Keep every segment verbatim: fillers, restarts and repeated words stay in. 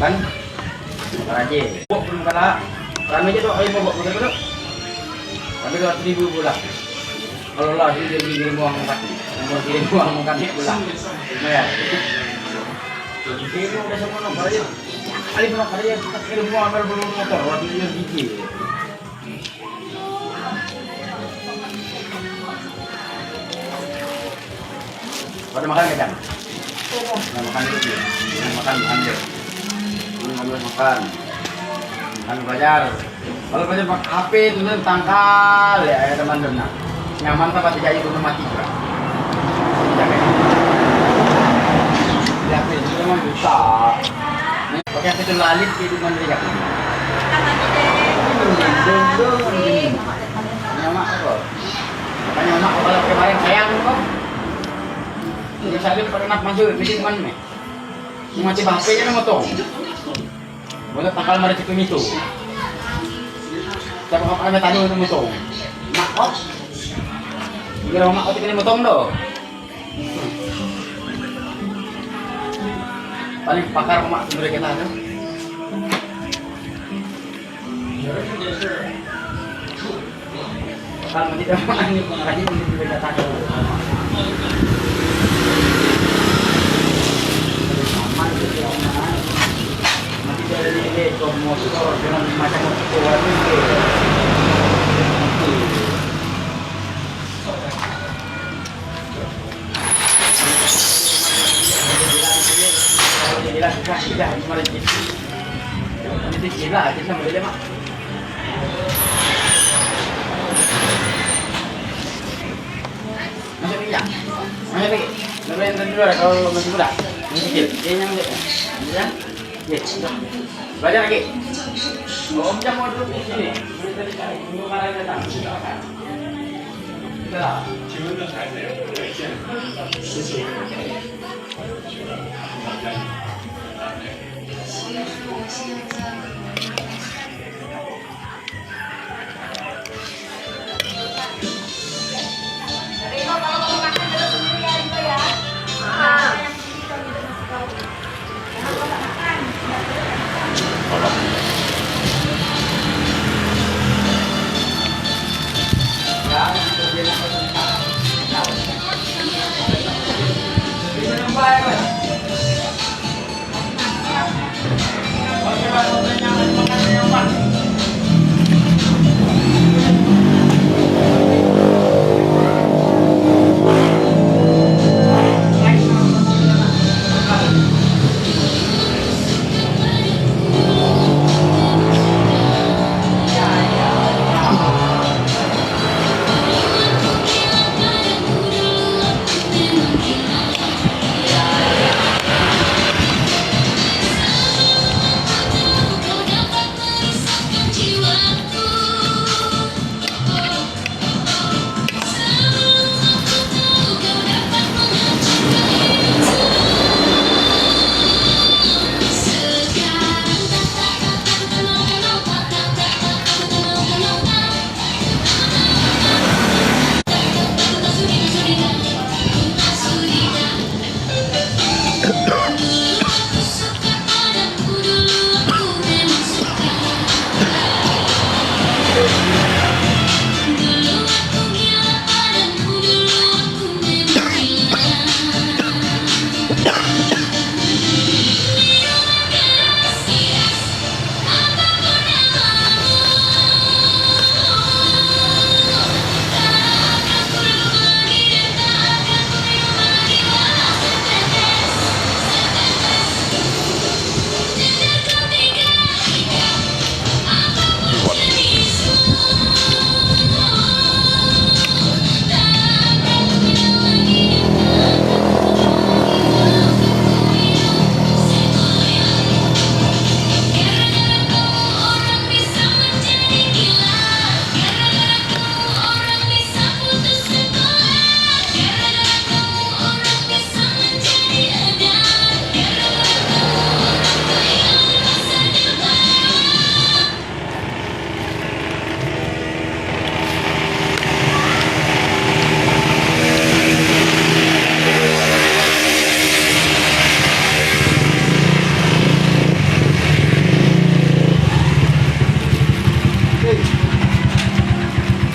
Kan? Raja. Buat belum kala. Ramai je tu, ayo buat belum kala. Tapi kalau seribu pula. Kalau lah, seribu, seribu, seribu orang makan. Seribu, seribu orang makan ni pula. Nah, ya. Seribu dah semua nak bayar. Ada pula, ada yang seribu orang ambil belum motor, waktu dia gigi. Pada makan kadang. Nah, makan dulu. Nah, makan, makan dulu. Makan, makan. Makan belajar. Kalau belajar pakai H P tu kan tangkal ya, ada teman tu nah. Nyaman tak pati jadi tu mati juga. Jadi, ya, H P itu memang susah. Pakai H P tu lalit kehidupan dia. Nyaman apa? Makanya mak kepala kemarin sayang kok. Ini saya pernah masuk di mana ni? Masih H P-nya motong. Mula tangkal mari cepat mitu. Siapa kau pernah tanya itu motong? Mak kok? Bila mak kok kena motong doh. Paling pakar mak sendiri kita tu. Masuk ni ya. Masuk ni. Lepas yang tadi dulu ada kalau masih muda. Masih kecil. Dia yang dia. Ya. Ya. Belajar lagi. Oh, macam mau duduk di sini. Ini tadi tak. Ini mana datang? Sudah makan. Sudah lah.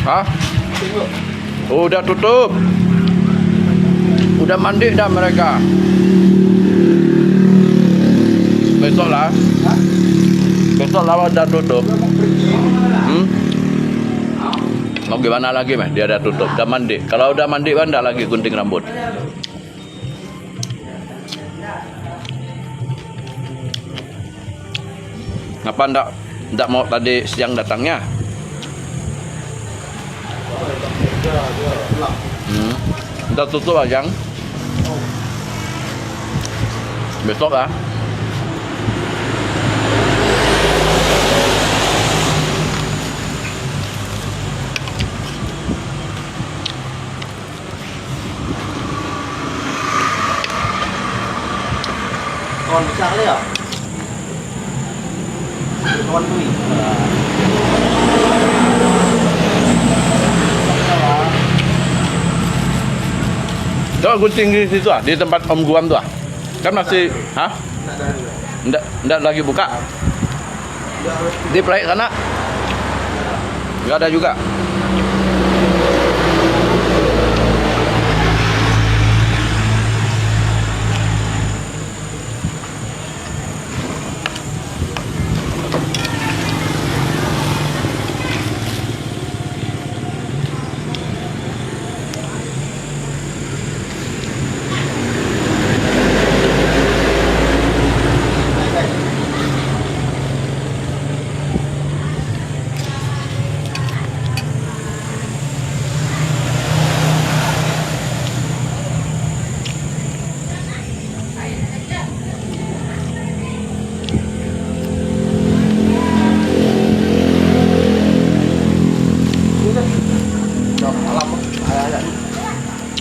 Hah? Udah tutup. Udah mandi dah mereka. Besok lah. Besok lah udah tutup. Hmm? Mau gimana lagi meh? Dia dah tutup, dah mandi. Kalau udah mandi kan dah lagi gunting rambut. Ngapa ndak, ndak mau tadi siang datangnya? Hmm. Ndak tutup ah, siang? Besok ah. Kon besar dia. Kon tui. Coba gunting di situ ah, di tempat Om Guam tu ah. Kan masih, hah? Ndak, ndak lagi buka. Di Pelaik sana. Nggak ada juga.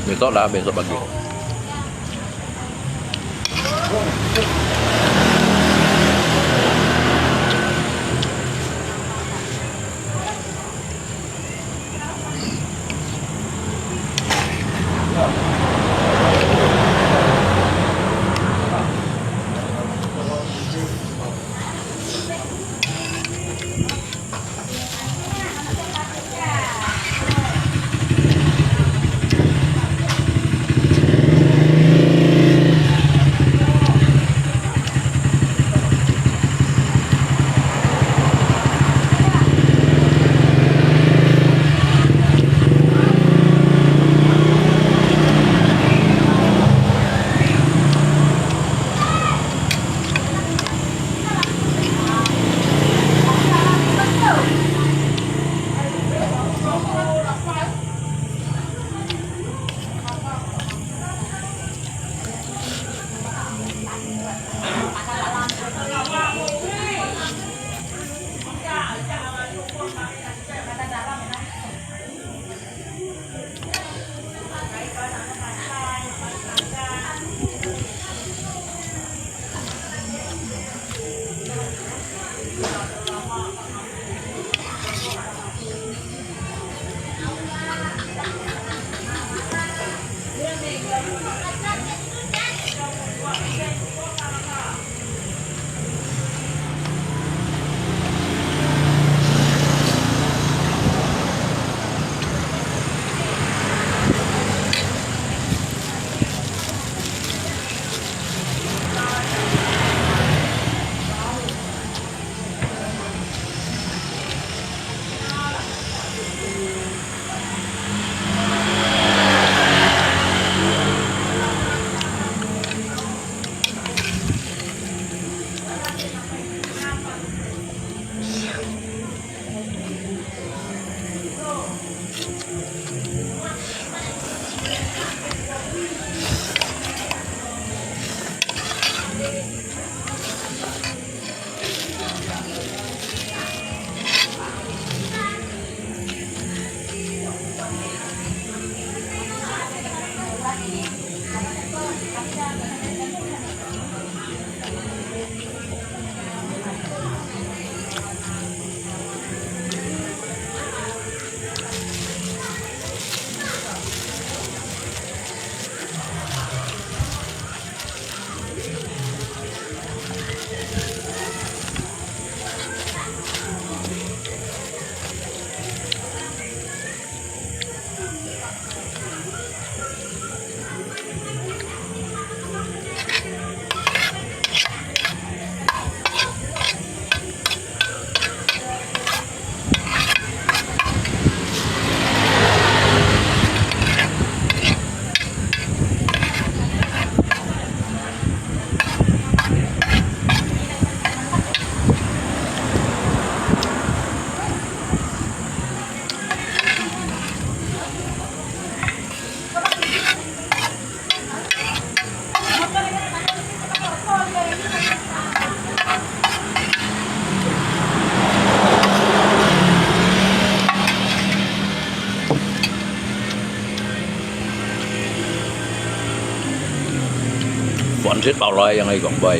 Besok lah, besok pagi. 食飽來，樣个講話。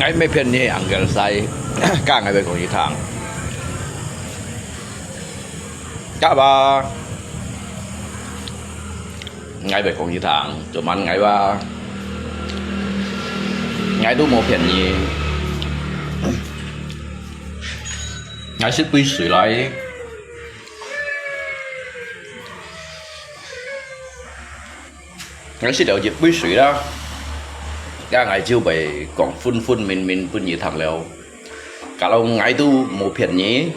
𠊎毋會騙你，Uncle Sai，該𠊎會講你聽。 該話，𠊎會講你聽，做麼个𠊎話，𠊎都無騙你。𠊎食杯水來，𠊎食了一杯水啦，該𠊎就會講分分明明分你聽了。Kalau𠊎都無騙你，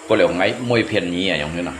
過了𠊎毋會騙你啊，樣樣啊。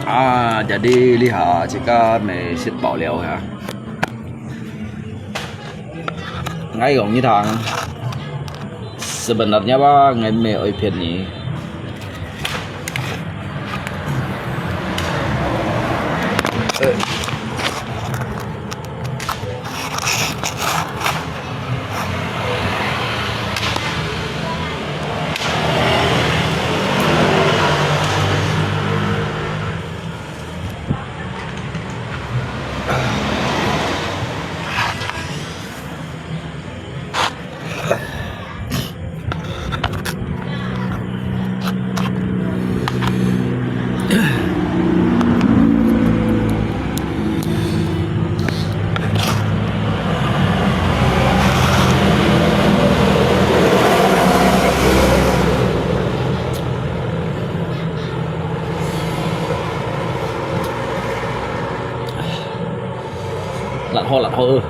啊，jadi lihat，自家乜食飽了哈。 𠊎講你聽，sebenarnya吧，𠊎乜愛騙你。呃。好。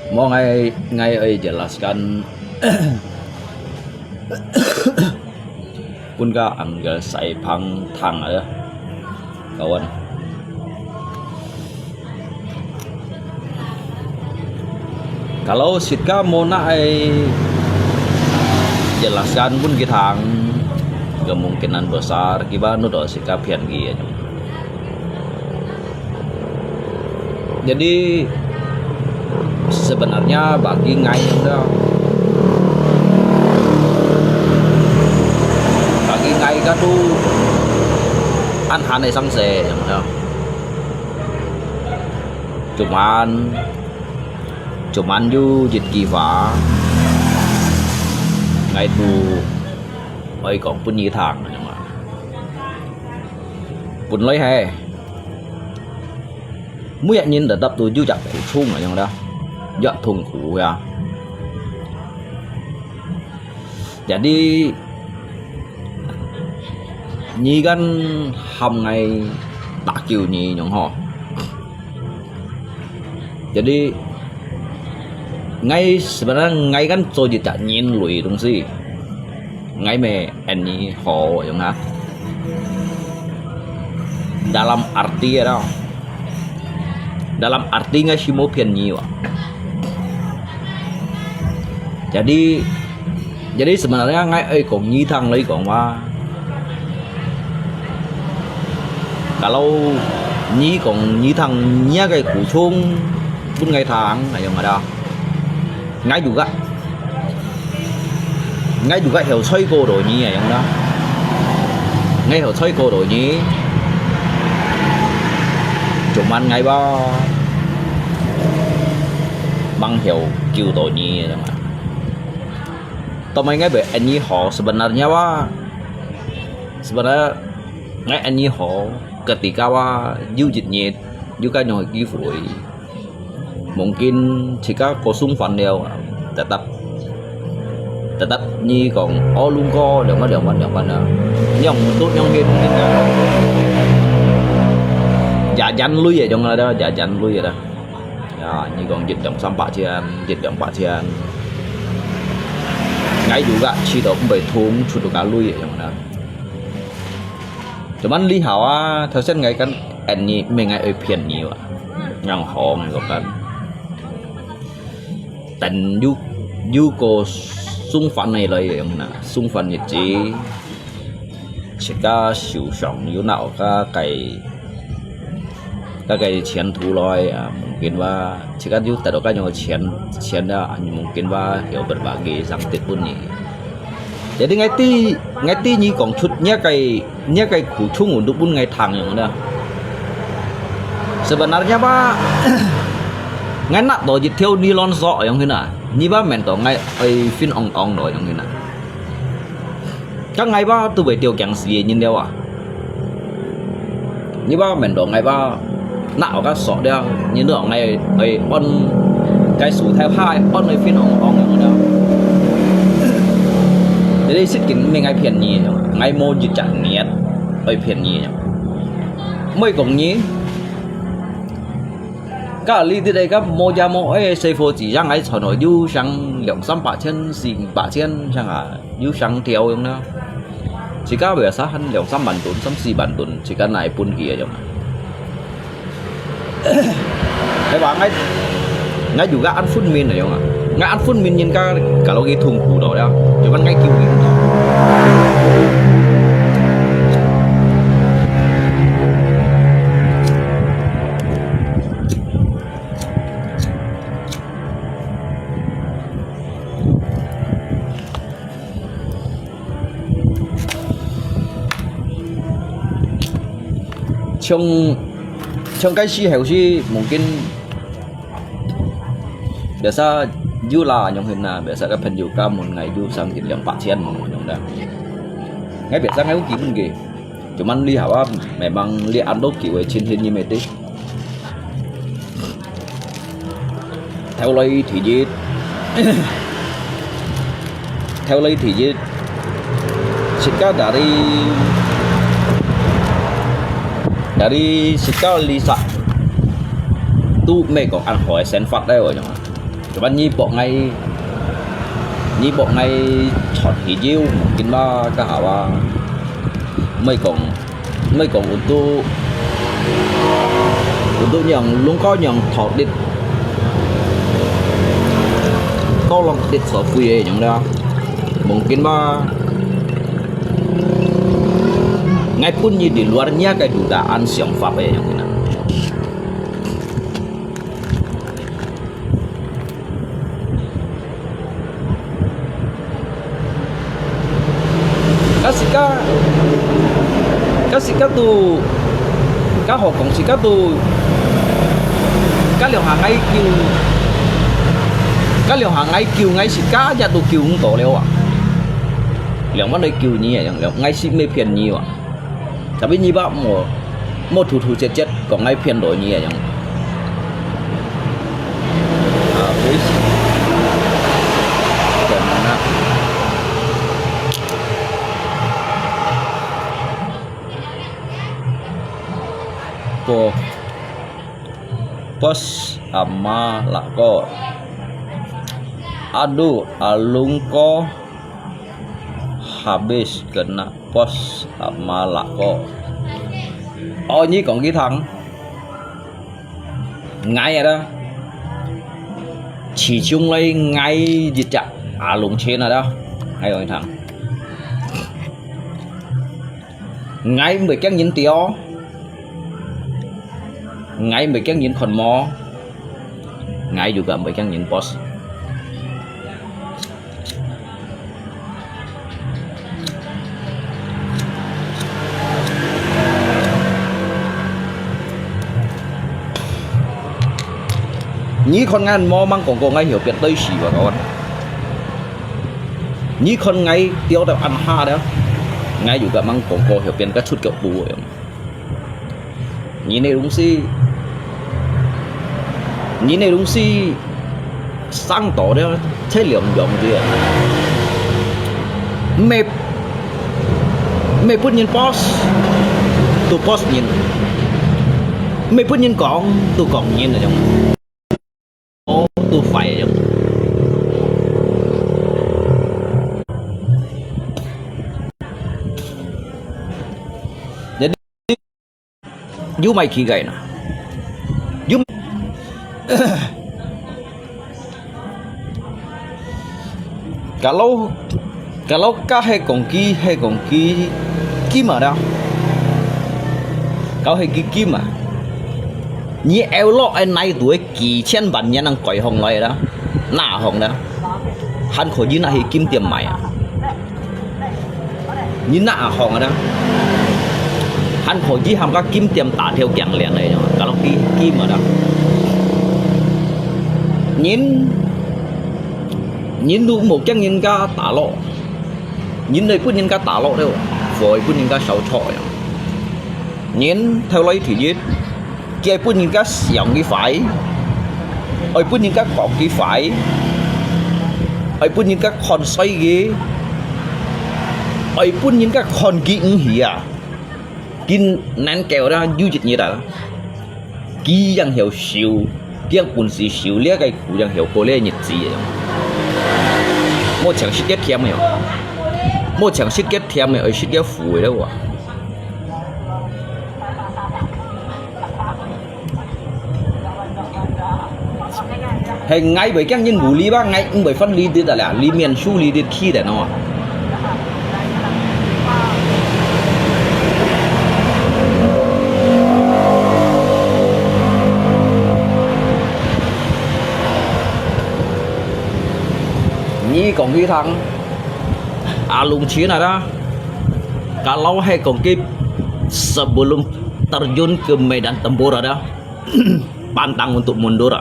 Mong ai, ngai ai jelaskan. Pun ka ang ka sai phang thang ada. Kawan. Kalau sit ka mona ai jelaskan pun kitang, kemungkinan besar kiba nudo sit ka phian ki. Jadi sebenarnya bagi ngai yang dah, bagi ngai ka tu an han ai sang se yang dah. Cuman, cuman yu jit kiva ngai tu oi kong pun yi thang yang dah. Pun loi he. Muyak nyin tetap tu yu jak kuchung yang dah. Yak thung ku ya. Jadi, nyi kan ham ngai tak kiu nyi nyong ho. Jadi, ngai sebenarnya ngai kan cho jit jak nyin lui dong si. Ngai me en nyi ho yang ha. Dalam arti ada. Dalam arti ngai si mo phian nyi wa. Jadi, jadi sebenarnya ngai ai kong nyi thang lai kong wa. Kalau nyi kong nyi thang nyi kai kuchung pun ngai thang ayong ada. Ngai juga. Ngai juga heo choi ko do nyi ayong ada. Ngai heo choi ko do nyi. Cuman ngai ba mang heo kiu do nyi ayong ada. Tao mai ngai be en nyi ho sebenarnya wa. Sebenarnya ngai en nyi ho ketika wa yu jit nyit yu ka nyong ki fui. Mungkin chika ko sung fan liao tetap tetap nyi kong o lung ko liang liang liang liang. Nyong tu nyong hit. Jajan lui ya jong ada jajan lui ada. Ya, nyi kong jit dong sam pak cian, jit dong pak cian. Ngai juga si do bai thung chu tu ka lui ya jong ada. Cuman li hao a, thao sen ngai kan en nyi, me ngai oi phian nyi wa. Ngang ho ngai ko kan. Ten yu, yu ko sung fan nai lai yang na, sung fan nyi ji. Chika siu shong yu nao ka kai, ka kai chien thu lai a, mungkin wa, chika yu ta do ka nyong chien, chien da, mungkin wa, heo ber ba ge sang tit pun nyi. Jadi ngai ti, ngai ti nyi kong chut nyi kai, nyi kai kuchung untuk pun ngai thang yang na. Sebenarnya ba, ngai nak do jit thiau nyi lon so yang hina. Nyi ba men do ngai ai fin ong ong do yang hina. Ka ngai ba tu bai thiau kiang si nyi liao a. Nyi ba men do ngai ba nak ka sok dia, nyi do ngai oi on kai su thai phai on oi fin ong ong yang da. Jadi sit kin me ngai phian nyi, ngai mo jit jak ngiat oi phian nyi. Moi kong nyi. Ka li ti dai ka mo ja mo oi sei pho ji yang ngai chon oi yu sang liang sam pak cian, si pak cian sang a. Yu sang thiau yang na. Chika biasa han liang sam ban tun, sam si ban tun, chika nai pun kia yang. Hei ba ngai, ngai juga an phun min yang a. Ngai an phun min nyin ka, kalau ki thung ku do ya. Cuman ngai kiu kiu. Chong, chong kai si heo si mungkin biasa 有啦，樣形啊，biasa个朋友家門，𠊎有上緊兩百千嘛，樣个。𠊎biasa𠊎有基本个，cuman lihat啊，memang lihat安到久个情形你乜知。頭來第一，頭來第一，自家dari，dari自家lihat，都毋係講恁好个生活咧，我講啊。 Cuman你博𠊎，你博𠊎傳video，mungkin嘛較好啊。毋係講，毋係講untuk，untuk yang lungkau yang tolong，tolong sedikit survey个樣啦。Mungkin嘛，𠊎分你di luar nya个dugaan想法个樣啦。 該時間，該時間都，該好講時間都，該兩下𠊎救，該兩下𠊎救，𠊎時間也都救毋到了啊！兩萬來救你啊，兩，𠊎係毋係騙你啊！ Tapi你吧，莫，莫突突切切講𠊎騙到你个樣。啊，危險。真啊。Bos, bos ama lako. Aduh, alungko habis kena bos ama lako. Ôi, nyi kong ki thang. Ngai ada. Chỉ chung lai ngai jit jak alung chen ada. Ngai kong ki thang. Ngai mbai kiang nyin tio. Ngai mbai kiang nyin khon mo. Ngai juga mbai kiang nyin bos. Nyi khon ngan mo mang kong ko ngai hiểu biết tới gì và kawan. Nyi khon ngai tiêu tao ăn ha đó. Ngai juga mang kong ko hiểu biết cái chút kiểu bu. Nyi này đúng si, nyi này đúng si, sang to đó, thế liệm liệm gì à? Mẹ, mẹ put nhìn post, tu post nhìn. Mẹ put nhìn kong, tu kong nhìn là giống. Ô, tu phải giống. Jadi, 有賣去个呢？有，kalau，kalau ka係講佢，係講佢，佢嘛啦？Kalau係佢，佢嘛？你เอา落ไอ้นายตัวกี่千萬年能改行來啦？哪行啦？還可以拿去金店賣啊？ 你哪行啊？還可以喊个金店打條頸鏈个，搞到佢佢嘛啦。人，人都無驚人家打落，人來分人家打落了，會分人家燒錯呀。人頭來第一， 佢愛分人家想佢壞，愛分人家講佢壞，愛分人家看衰佢，愛分人家看佢毋起啊！佢能夠啦，有一日啊，佢正曉受，佢正本事受，這个苦正曉過這日子个。莫像食个甜个，莫像食个甜个，愛食个苦个哇！ 係𠊎會驚人無理吧，𠊎毋會分理得啦，裡面輸理得去的喏。你講佢聽，啊，弄錢啊啦。 Kalau hai kongki sebelum terjun ke medan tempur ada, pantang untuk mundur.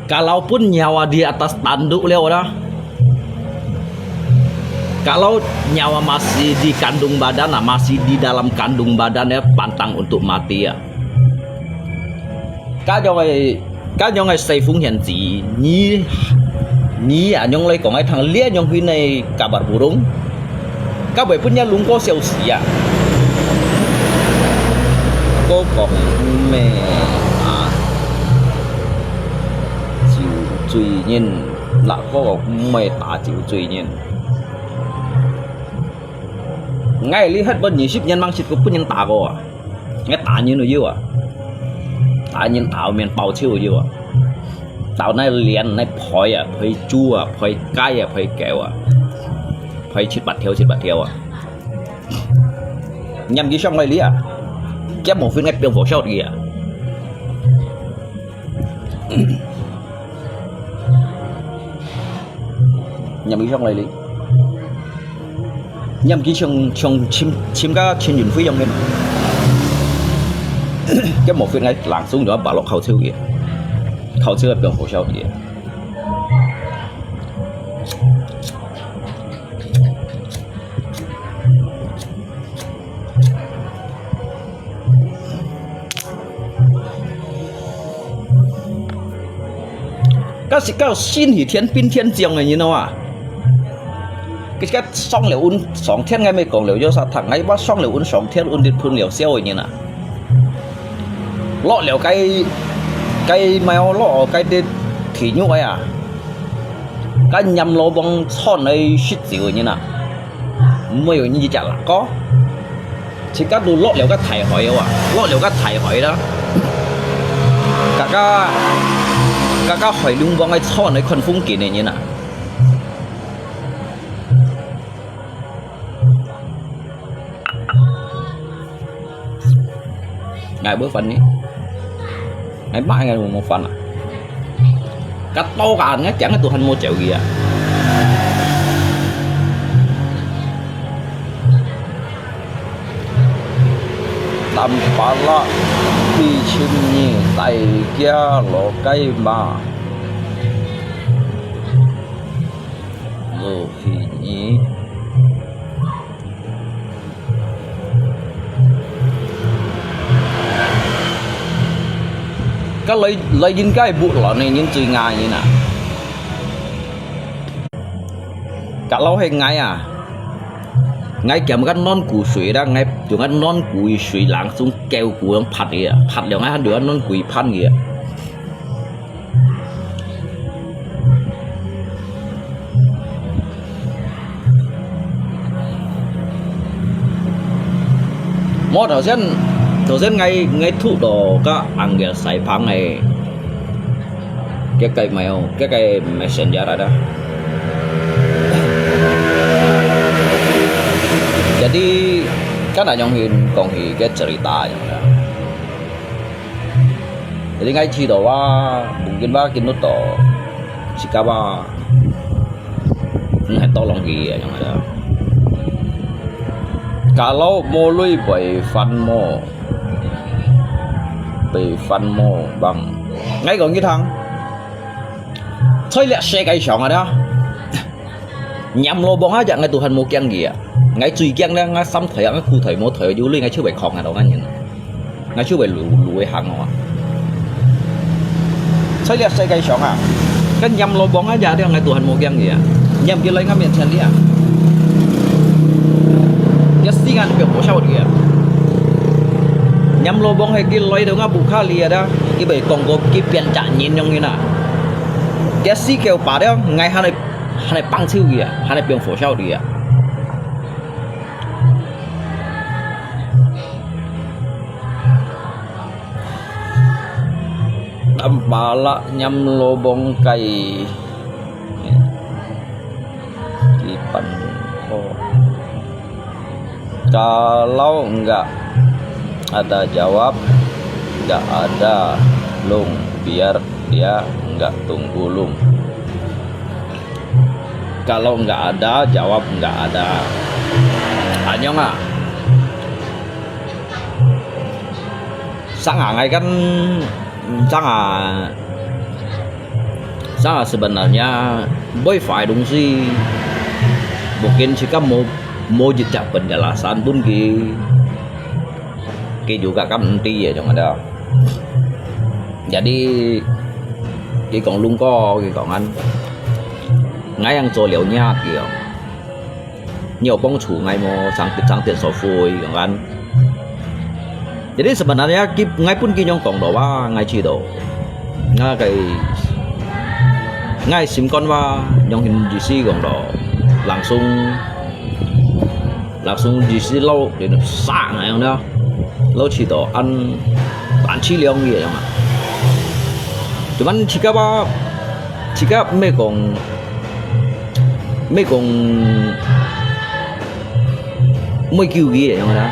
Kalau pun nyawa di atas tanduk liau dah. Kalau nyawa masih di kandung badan, ah, masih di dalam kandung badan, ya, pantang untuk mati, ya. Kajong ai, kajong ai sai phung hian ji, ni, ni anyong lai kong ai thang lia nyong hui nai kabar burung. Ka buai pun ya lung ko siau si, ya. Ko kong me, ah. Chiu cui nyin. Lah ko kong me ta chiu cui nyin. Ngai li hat bon nyi sip nyan mang sit ko pun yang ta ko, ah. Ngai ta nyin u yu, ah. Ta nyin ta men pau chiu u yu, ah. Tau nai lian, nai phoi, ah, phoi chu, ah, phoi kai, ah, phoi keu, ah. Phoi chit bat thiau, chit bat thiau, ah. Nhắm kỹ sông lai li, ah. Kiap mô phim ngai piang phô sâu đi, ah. Nhắm kỹ sông lai li. Nhắm kỹ sông, sông chim, chim ka chim yun phi yong hen. Kiap mô phim ngai lang sung yua ba lok khâu chiu đi. Khâu chiu ngai piang phô sâu đi. Ka si ka sin hi thiên兵天將个人哦啊。Cái cái song liu un song thiên ngai mê kong liu yo sa thang ngai ba song liu un song thiên un dit phun liu siau nyin à. Lo liu cái cái mèo lo cái dit thì nhũ ai à. Cái nhắm lo bong chọn ai shit ziu nyin à. Mui yu nyi chak lak ko. Chik ka tu lok liu ka thai hoi wa, lok liu ka thai hoi la. Ka ka, ka ka hoi lung bong ai chon ai khon phung kin ai nyi na. Ngai bơ phản ni. Ngai mãi ngai mô phản à. Cắt to cả ngai chả ngai tụ hành mô chéo gì à. Tam pala pi chim ni tai kia lo kai ma. Lo hi ni. Ka lei, lei yin kai bu lo ne yin chui nga yin a. Ka lo he ngai a. Ngai kiam ka non ku sui da, ngai tu ka non ku sui lang sung kêu ku yang phat ye. Phat liao ngai han du non ku phan ye. Mô, 頭先，頭先𠊎，𠊎thu到个ang个西方个，个个mail，个个messenger ada. Jadi, kan ada yang hin kong hi ke cerita yang ada. Jadi ngai thi to wa, mungkin wa kin to, sika wa, ngai to long ki ya yang ada. Kalau molui bai fan mo, bai fan mo bang. Ngai kong ki thang. Choi liak se kai siang ada. Nhắm lo bong aja ngai Tuhan mo kiang ki ya. Ngai chui kiang le ngai sam thoi ngai khu thoi mo thoi yu lui ngai chiu bai khong ngai lo ngai nyin. Ngai chiu bai lu lu bai hang wa. Choi liak se kai siang a. Kan nhắm lo bong aja dia ngai Tuhan mo kiang ki ya. Nhắm ki lai ngai mien chen dia. Dia si ngai bai bo shao dia. Nhắm lo bong he ki lai do ngai bu kha lia da. Ki bai kong ko ki pian cha nyin yong nyin a. Dia si kêu pa dia ngai ha lai 還係放手去啊，還係放火燒去啊。Tampala nyam lobong kai kipan ko. Kalau enggak ada jawab, enggak ada lung, biar dia enggak tunggu lung. Kalau enggak ada jawab, enggak ada. Anyong ah. Sang ah ngai kan sang ah. Nah, sebenarnya WiFi東西，mungkin自家無，無一隻分佢啦，三分佢，佢就敢毋知个，種个。Jadi，佢講龍哥，佢講恁，𠊎樣做了nhật佢哦。 你有幫助𠊎無？省，省點所費，講恁。Jadi sebenarnya佢，𠊎分佢樣講到啊，𠊎知道。𠊎个，𠊎心肝話，樣形意思講到，langsung，langsung意思老，生恁樣啦，老知道恁，恁凄涼个樣啊。Cuman自家話，自家毋係講 毋係講毋會救佢个樣啦。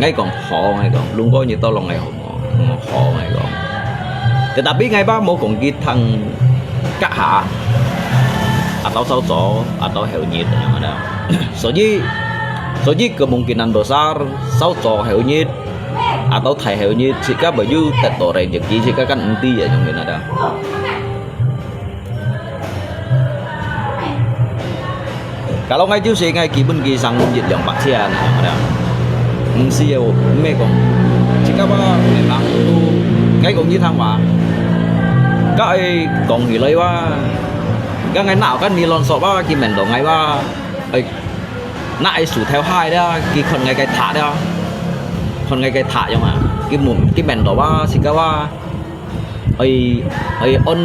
𠊎講好，𠊎講，龍哥你tolong𠊎好無？嗯，好，𠊎講。Tetapi𠊎吧無講佢聽隔下，atau sauco，atau後日樣啦。所以，所以kemungkinan besar sauco後日，atau Thai後日，自家會有得到rezeki，自家kan毋知个樣啦。 Kalau𠊎就係𠊎基本佢省一兩百千啊，係無啦？毋係哦，毋係講，自家話memang都，𠊎講一趟話，該講起來話，該𠊎拿跟你亂說話，佢問到𠊎話，哎，拿愛手頭下啦，佢看𠊎个塔啦，看𠊎个塔樣啊，佢問，佢問到話，自家話， 愛，愛安，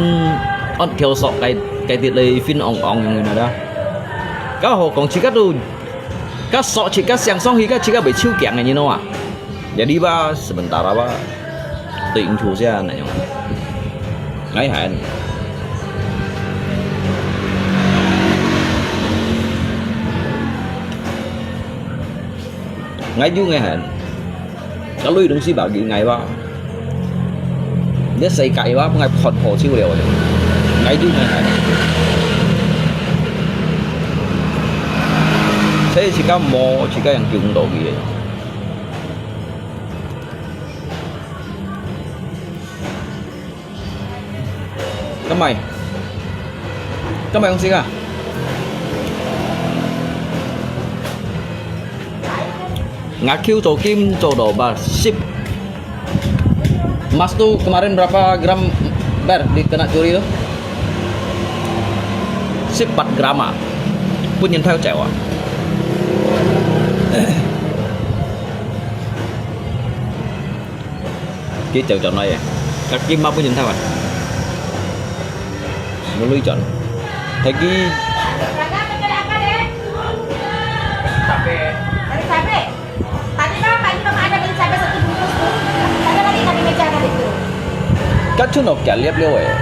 安條索該，該啲來分昂昂樣个啦。Kau好講自家都，該索自家想上去，該自家會手驚个，你know啊？Jadi吧，sebentar吧，對應出現那樣。𠊎還，𠊎有𠊎還。 Kalau東西bagi𠊎話，這世界話，𠊎看好手了，𠊎就𠊎還。所以自家無，自家樣救毋到佢个。 Kamai. Kamai ang singa. Ngakiu to kim to do ba sip. Emas tu kemarin berapa gram ber dikena curi tu? Sip empat gram ah. Pun nyen tahu cewek. Ki chèo chọn nói à. Các kim máu của nhìn thao à. Một lưới chọn. Thấy ki. Ada cabai. Tadi Bang, pagi Bang ada beli cabai satu bungkus tu. Ada lagi kat meja tadi tu. Kau tu nok kau lihat lihat eh.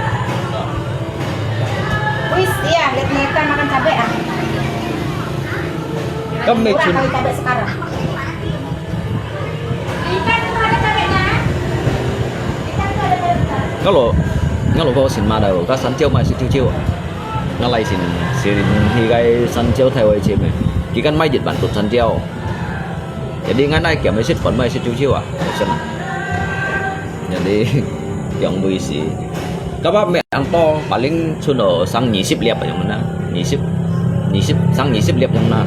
Wis, iya, lihat mereka makan cabai ah. Kau mai chun. Kurang kali cabai sekarang. 該落，該落个新馬來哦，該山椒賣食少少啊。𠊎來先，先去該山椒大會前面，佢間賣一萬多山椒。Jadi𠊎來減个食飯賣食少少啊，先啊。Jadi，樣味是。 Kapag may ang to, paling suno sang二十粒樣na. 二十，二十，sang二十粒樣na.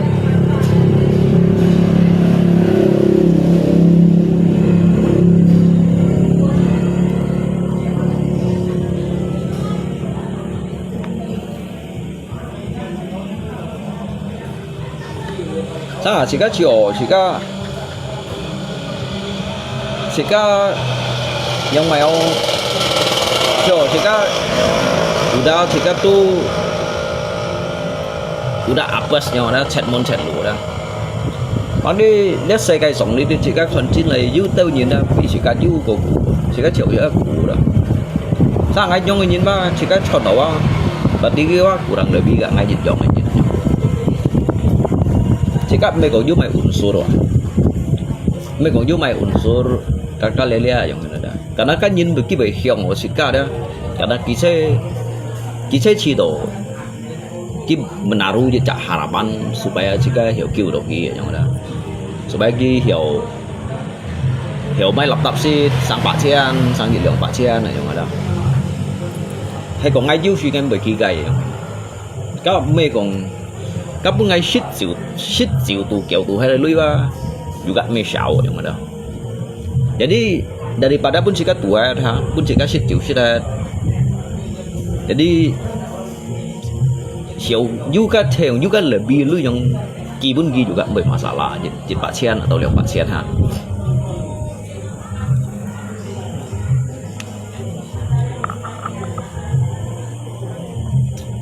啊，自家做，自家，自家，yang mai ong，做，自家，udah自家都，udah apes yang ada chat mon chat lu dah. Ang di, di世界上呢啲自家看真係有兜人啊，比自家有个苦，自家就有一苦啦。 Sa ngai nyong nyin ma, chika chot wa, ba tiki wa kurang lebih ka ngai nyong nyin. Chika me kong yu mai unsur wa. Me kong yu mai unsur, kaka lelia yang kena da. Karena kan nyin beki bai hiong wa chika da. Karena kisah, kisah chido. Ki menaruh je cak harapan supaya chika hiau kiu dok ki yang da. Supaya ki hiau 後尾立立先三百千、三一兩百千那種个啦。係講𠊎有時間會去該樣。該毋係講，該分𠊎食酒，食酒都繳都係鐳啊，又該毋係少樣个啦。Jadi daripada分自家賭啊，分自家食酒食啊。Jadi 少有个錢，有个lebih鐳樣，基本佢就个毋會masalah，一一百千到兩百千哈。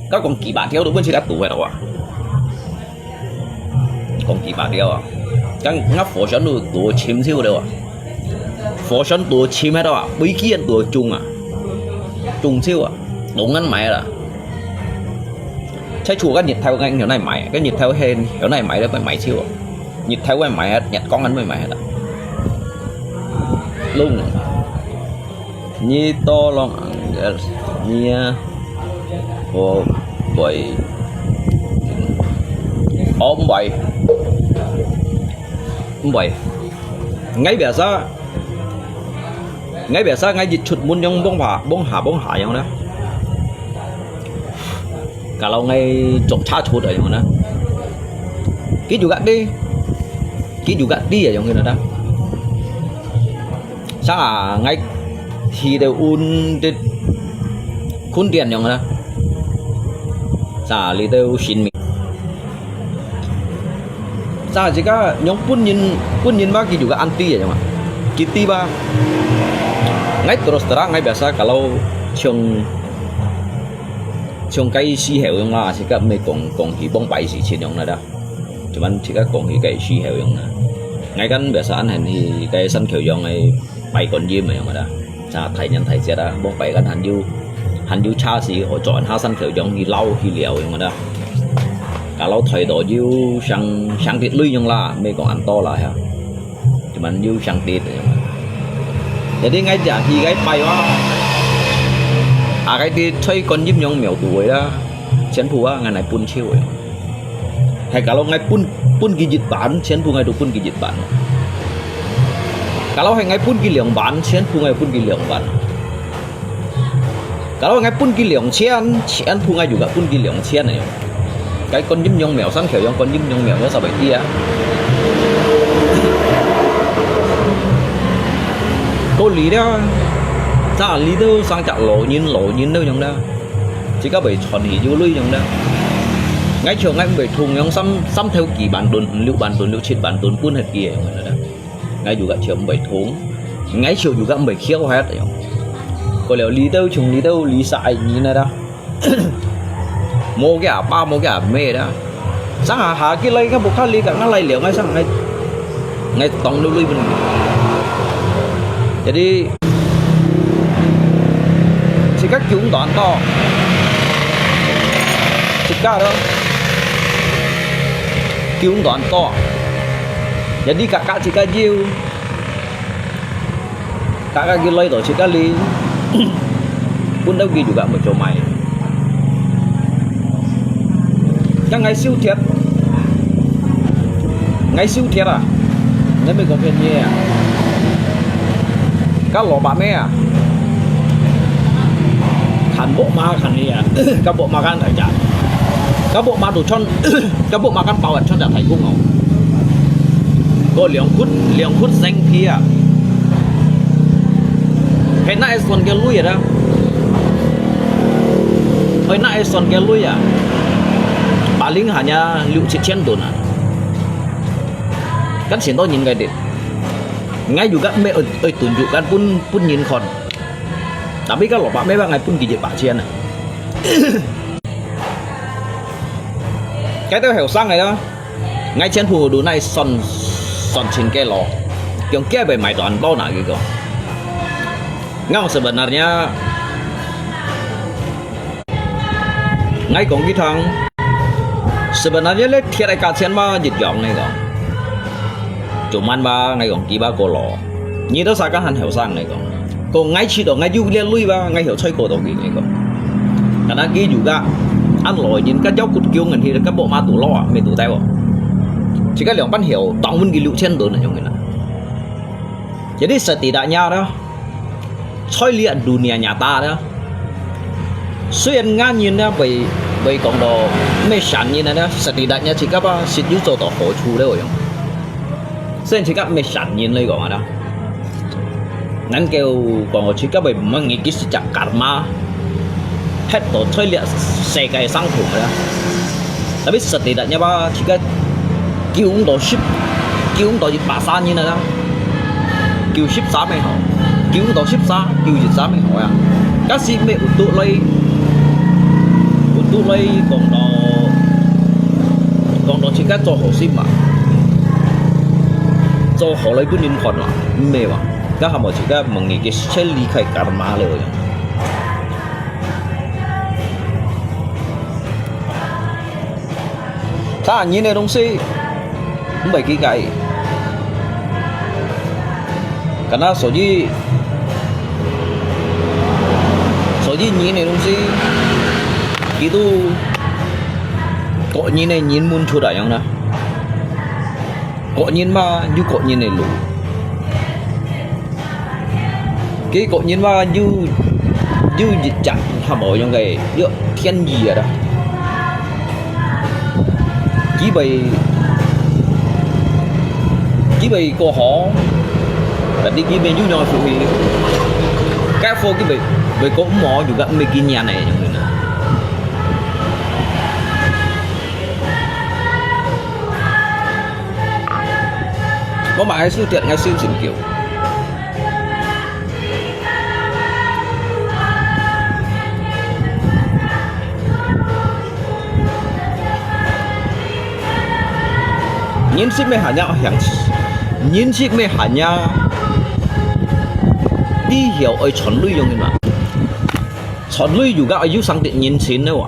該講幾百條都分自家賭个了哇！講幾百條啊，該𠊎火山都賭深手了哇！火山賭深个了哇！每個人都中啊，中手啊！ 當難買啦。在厝个日頭个曉得買，个日頭係曉得買咧，會買手啊。日頭會買啊，日光還會買啦。Long，你到long，你啊，我會，哦，毋會，毋會。 𠊎biasa，𠊎biasa𠊎一出門樣望下望下望下樣啦。Kalau𠊎坐車出啊樣啦，佢就个啲，佢就个啲啊樣个啦。Sang啊，𠊎去到運的坤甸樣啦，sang啊，你到新民。 Sa自家樣分人，分人嘛，佢就个aunty啊，樣啊。佢知吧？𠊎terus terang，𠊎biasa kalau像，像該時候樣啦，自家毋係講，講起往擺事情樣啦啦。Cuman自家講起該時候樣啦。𠊎kan biasa恁閒去該山口洋个 拜觀音个樣个啦。啊，大年大節啊，往拜間還有，還有車時，好轉下山口洋去尞去尞樣个啦。Kalau台島有上，上啲鐳樣啦，毋係講恁多啦，係啊。Cuman有上啲樣。Jadi𠊎就去該拜啊，啊，該啲吹觀音樣廟肚位啦，全部啊，𠊎來分手个。 係kalau𠊎分，分佢一半，全部𠊎都分佢一半。Kalau係𠊎分佢兩半，全部𠊎分佢兩半。Kalau𠊎分佢兩千，全部𠊎就个分佢兩千个樣。該觀音娘廟，山口洋觀音娘廟，有啥問題啊？到你了，咋你都生隻老人，老人都樣了。 自家會賺起有鐳樣啦。𠊎像𠊎毋會通樣三，三頭幾萬噸、五六萬噸、六七萬噸分忒佢个樣啦。𠊎有个像毋會通，𠊎像有个毋會翹忒樣。過了，你兜像你兜，你儕人啊啦，無个阿爸，無个阿姆啦。 Sang下下佢來，𠊎無卡理个，𠊎來了，𠊎sang𠊎，𠊎當鐳鐳分。Jadi，自家窮短多，自家咯，窮短多。Jadi，kakak自家要。 Kakak佢來到自家哩，分到佢就个毋做賣。Yang𠊎燒鐵，𠊎燒鐵啊，你毋係講便宜啊？該蘿蔔咩啊？Kan bok makan你啊，該bok makan大家，該bok makan都穿，該bok makan包啊，穿在太空哦。 該兩窟，兩窟成皮啊。係拿一算个鐳啊，係拿一算个鐳啊。Paling hanya六七千噸啊。Kan sinto人个的。𠊎有个咩愛，愛囤住，kan分，分人看。Tapi kalau pak咩，𠊎分佢一百千啊。該兜後生个啦。 𠊎全部都拿算，算清个咯，用幾百買斷到哪个个。𠊎sebenarnya，𠊎講佢聽，sebenarnya咧，鐵个價錢嘛一樣个講。Cuman吧，𠊎講佢吧過咯，你都啥个還後生个講。 Kong ngai chhit to ngai yu lia lui ba ngai hiau choi ko to ki ngai ko. Kana ki yu ga an loi jin ka jau kut kiu ngan hi ka bok ma tu lo a me tu tai wo. Chika liang pan hiau tong mun ki lu chen to na yong na. Jadi setidaknya da choi lia dunia nyata da. 雖然𠊎人呢會，會講到毋係善人呢，實際上呢，自家吧，實有做到好處了樣。雖然自家毋係善人來講啊啦，能夠講自家會毋係自家係隻karma，歇到在這世界生活个啦。Tapi實際上呢吧，自家 救毋到十，救毋到一百儕人啊啦，救十儕乜好，救毋到十儕，救一儕乜好啊。假使乜有都來，有都來講到，講到自家做好事嘛，做好來分人看嘛，毋係嘛？該還無自家問你个千里開karma了。 當然人个東西，毋會去改。Karena所以，所以人个東西，佢都各人个人門出來樣啦。各人嘛，有各人个路。 佢各人嘛有，有一隻較無樣个，有天意啊啦。佢會，佢會過好，tapi佢乜有樣个福氣。該福佢會，會過毋好，又个毋係佢念个，樣个。我嘛愛修跌，愛修成就。 人生乜還要享，人生乜還要，知曉愛賺鐳用个嘛。賺鐳又个愛有上帝人情个哇，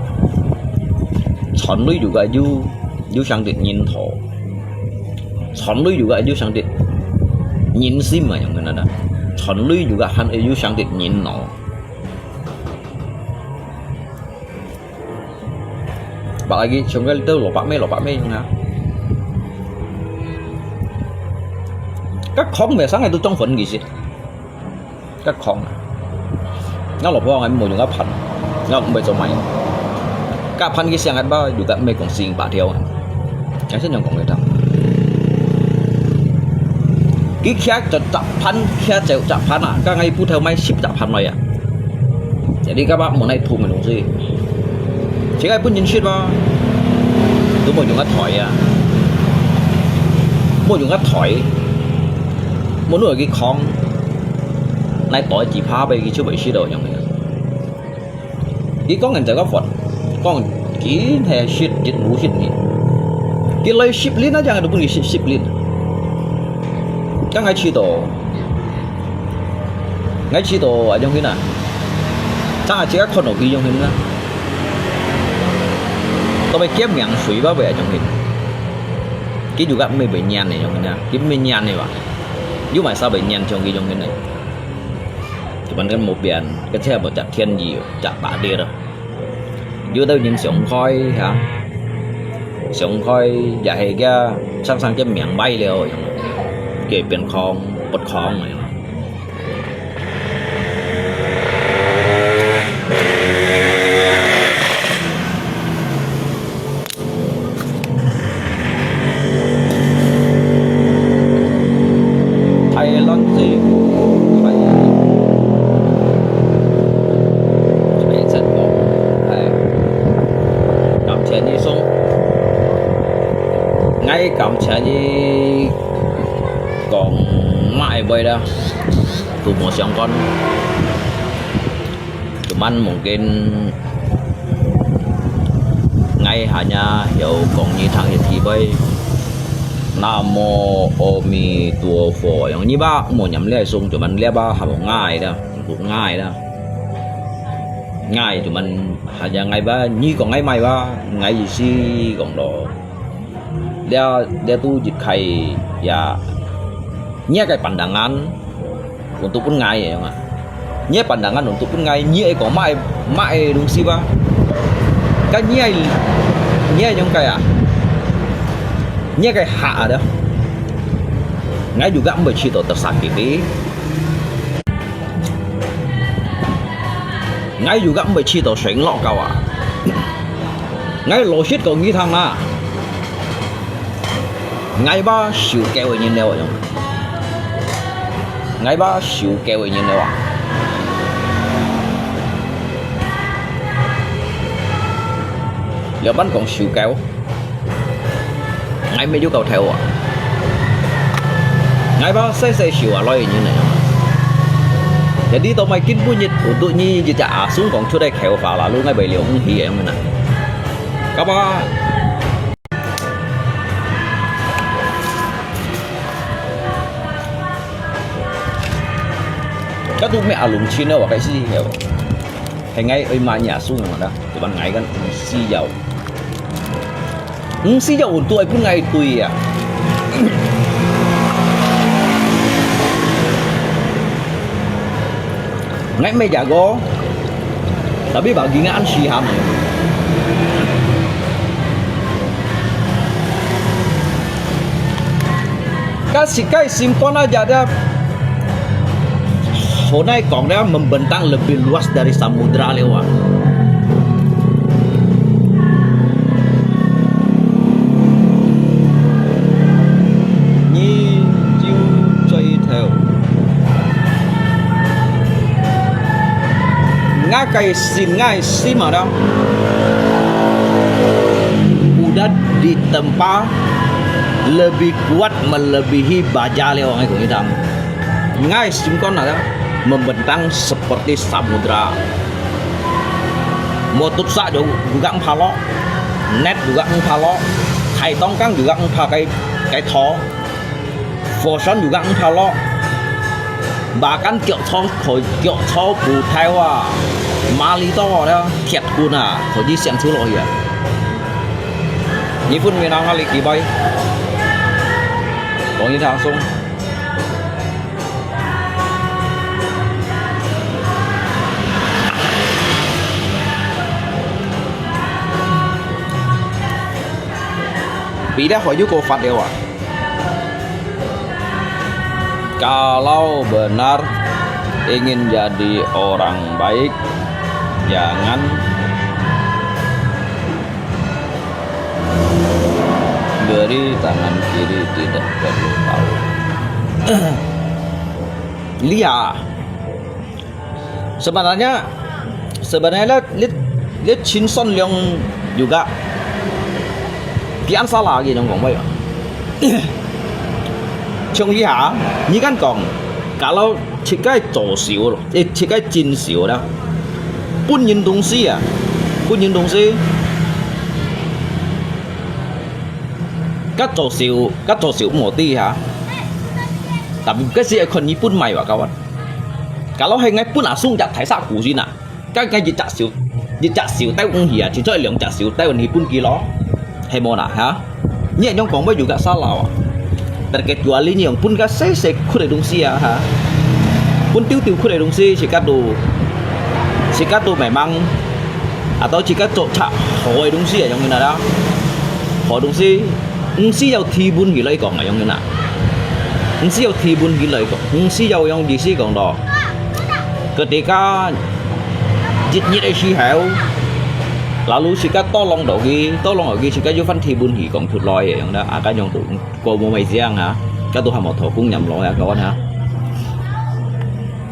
賺鐳又个愛有，有上帝人頭，賺鐳又个愛有上帝人心嘛，用个啦，賺鐳又个還愛有上帝人腦。 Apalagi像該兜蘿蔔咩，蘿蔔咩樣啊。該糠乜生个都種粉其實，該糠啊。𠊎老婆講，無用該糠，𠊎毋會做賣。該糠佢生个吧，又該毋係講四百條啊。 Yang sen yang kong kita. Ki kia cocak pan, kia cocak pan ah, ka ngai pu thau mai sip cak pan lai ah. Jadi ka ba mo nai thu mai lung si. Chỉ ai pun nyin shit ba. Tu mo yung a thoi ah. Mo yung a thoi. Mo nu ki khong. Nai toi ki pha bai ki chu bai shit do yung. Ki kong en zai ka fot. Kong ki he shit jit mu shit ni. Ki lai ship lin a jang du pun ki ship ship lin. Ka ngai chi to. Ngai chi to a jong hin a. Chang a chi ka khon o ki jong hin a. To bai kiam miang sui ba bai a jong hin. Ki ju ka mei bai nyan ni jong hin a. Ki mei nyan ni ba. Yu mai sa bai nyan jong ki jong hin a. Cuman kan mo pian, kan saya mo cak tian yi, cak takdir. Yu tau nyin siang khoi ha. Siang khoi ya he kia, sang sang kia miang bai liao, kia pian khong, pot khong. ไทยรัฐสี่ ไทย ไทยเจ็ดบอก ไทย 感謝你送 ngay cảm謝你講mãi vậy đó. Tụi mua xiong con. Cuman mungkin ngai hanya hiểu kong nyi thang yết thi bai. Nam mô A Di Đà Phật. Yang nyi ba mo nyam le sung cuman le ba ha mo ngai da, tu ngai da. Ngai cuman hanya ngai ba, nyi kong ngai mai ba, ngai si kong do. Dia, dia tu jit khai ya. Nyi kai pandangan. Untuk pun ngai ya, ma. Nyi pandangan untuk pun ngai, nyi ai kong mai, mai dong si ba. Kan nyi ai, nyi ai nyong kai ah. Nyi kai ha ada. Ngai juga mbai chi to tersakiti. ，𠊎又个毋會試到神落高啊。𠊎老實講你聽啊，𠊎把受教个人了啊，𠊎把受教个人了啊。了，般講受教。 𠊎乜有夠頭啊！𠊎把細細時啊來个人來。Jadi到尾今晡日，untuk你一隻阿叔講出來口話啦，lu𠊎會了毋起个樣啊！Kabar，該都咩阿龍親啊，我該時候，係𠊎愛罵你阿叔个嘛啦，就話𠊎个毋需要。 毋需要有對分𠊎對啊。𠊎毋係這個，tapi bagi𠊎恁稀罕。Kasi guys，心肝啊，這，這，好難講，這membentang lebih luas dari samudra了啊。 你就最頭。𠊎个心，𠊎个心啊，udah ditempa lebih kuat melebihi baja了，𠊎講你聽。 𠊎个心肝啊，membentang seperti samudra。Motutsa juga eng phalok, net juga eng phalok, hai tongkang juga eng pha cái cái thó, phổ son juga eng phalok, bahkan kiok cho khỏi kiok cho bù thai wa, mali to đó, thiệt kun à, khỏi đi xem thứ lỗi à. Nhị phút mình ăn ngali kỳ bay. Có như thang sung. Bila hoyu ko fat dewa. Kalau benar ingin jadi orang baik, jangan beri tangan kiri tidak perlu tahu. Lia, sebenarnya, sebenarnya你你親善良juga，佢恁salah个種講話啊。像以下，你敢講，kalau自家做事咯，誒，自家盡事啦，分人東西啊，分人東西。 該做事，該做事毋好知哈。Tapi該時愛看你分麼个話，kawan。Kalau係𠊎分阿叔隻大沙鼓先啊，該該一隻手，一隻手帶毋去啊，就做兩隻手帶去分佢咯，係無啦哈？你恁樣講會有个salah啊？Terkecuali你用分个細細窟个東西啊哈，分丟丟窟个東西，自家都，自家都memang。 Atau自家做出好个東西啊，樣形啊啦。好東西，毋需要提分佢來講啊，樣形啊。毋需要提分佢來講，毋需要用意思講到。Ketika一日个時候，lalu自家tolong到佢，tolong到佢，自家有份提分佢講出來个樣啦，啊，該樣都過無乜樣啊，該都還無討公飲來啊，kawan啊。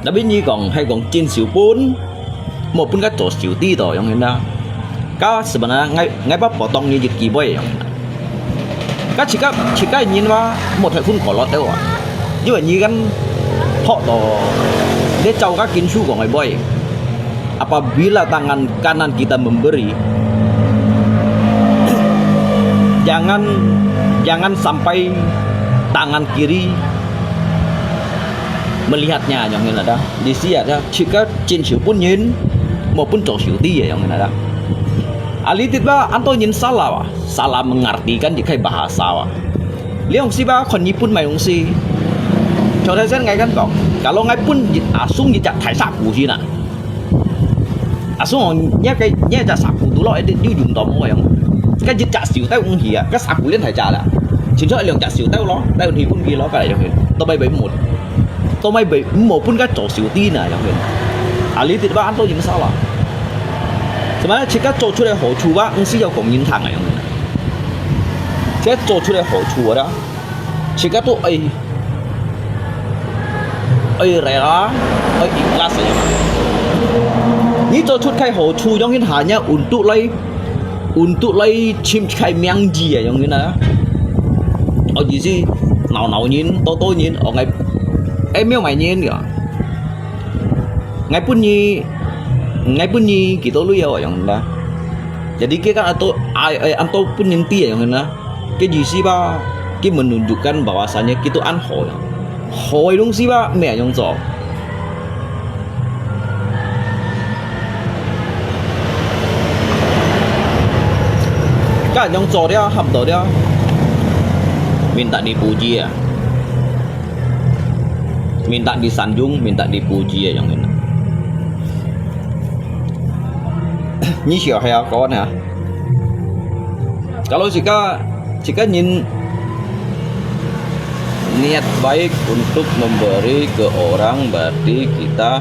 Tapi你講，係講盡手分， 無分該做小弟到，樣形啊。Ka sebenarnya ngai ngai ba potong你一機會樣形啊。Ka自家自家人話，無太分過落了啊。因為你kan學到，你照个經書講个會。Apabila tangan kanan kita memberi, jangan jangan sampai tangan kiri melihatnya, yang ini ada. Di sini ada, jika 盡手分人，無分做小弟个樣形啊。Ahli tiba anto nyin salah啊，salah mengartikan一個bahasa啊。你用西巴看日本買東西，像頭先𠊎跟講，kalau𠊎分一阿松一隻大沙鼓先啊，阿松講，你个你隻沙鼓肚落一定有用到無用？該一隻手帶東西啊，該沙鼓連大隻啦，親像兩隻手帶咯，帶去分佢咯，該樣形，都買買無。 都買買無分个做小弟呢，樣形。Ahli tiba anto nyin salah。嘛，自家做出來好處啊，毋使愛講人聽啊，樣。自家做出來好處啊，自家都愛，愛rela，愛ikhlas啊，樣。你做出个好處，樣人hanya untuk來，untuk來尋个名字啊，樣人啊。哦，意思，鬧鬧人，多多人，哦，𠊎，哎，沒有買人个。 𠊎分你，𠊎分你幾多鐳啊，樣啦。Jadi佢kan安到，哎，哎，安到分人知啊，樣啦。Ke意思吧，佢menunjukkan bahwasanya佢都安好樣。好个東西吧，咩樣做？該樣做了，合到了，minta dipuji啊。 Minta disanjung, minta dipuji啊，樣个。你曉得啊，講啊。Kalau自家，自家人niat baik untuk memberi ke orang, berarti kita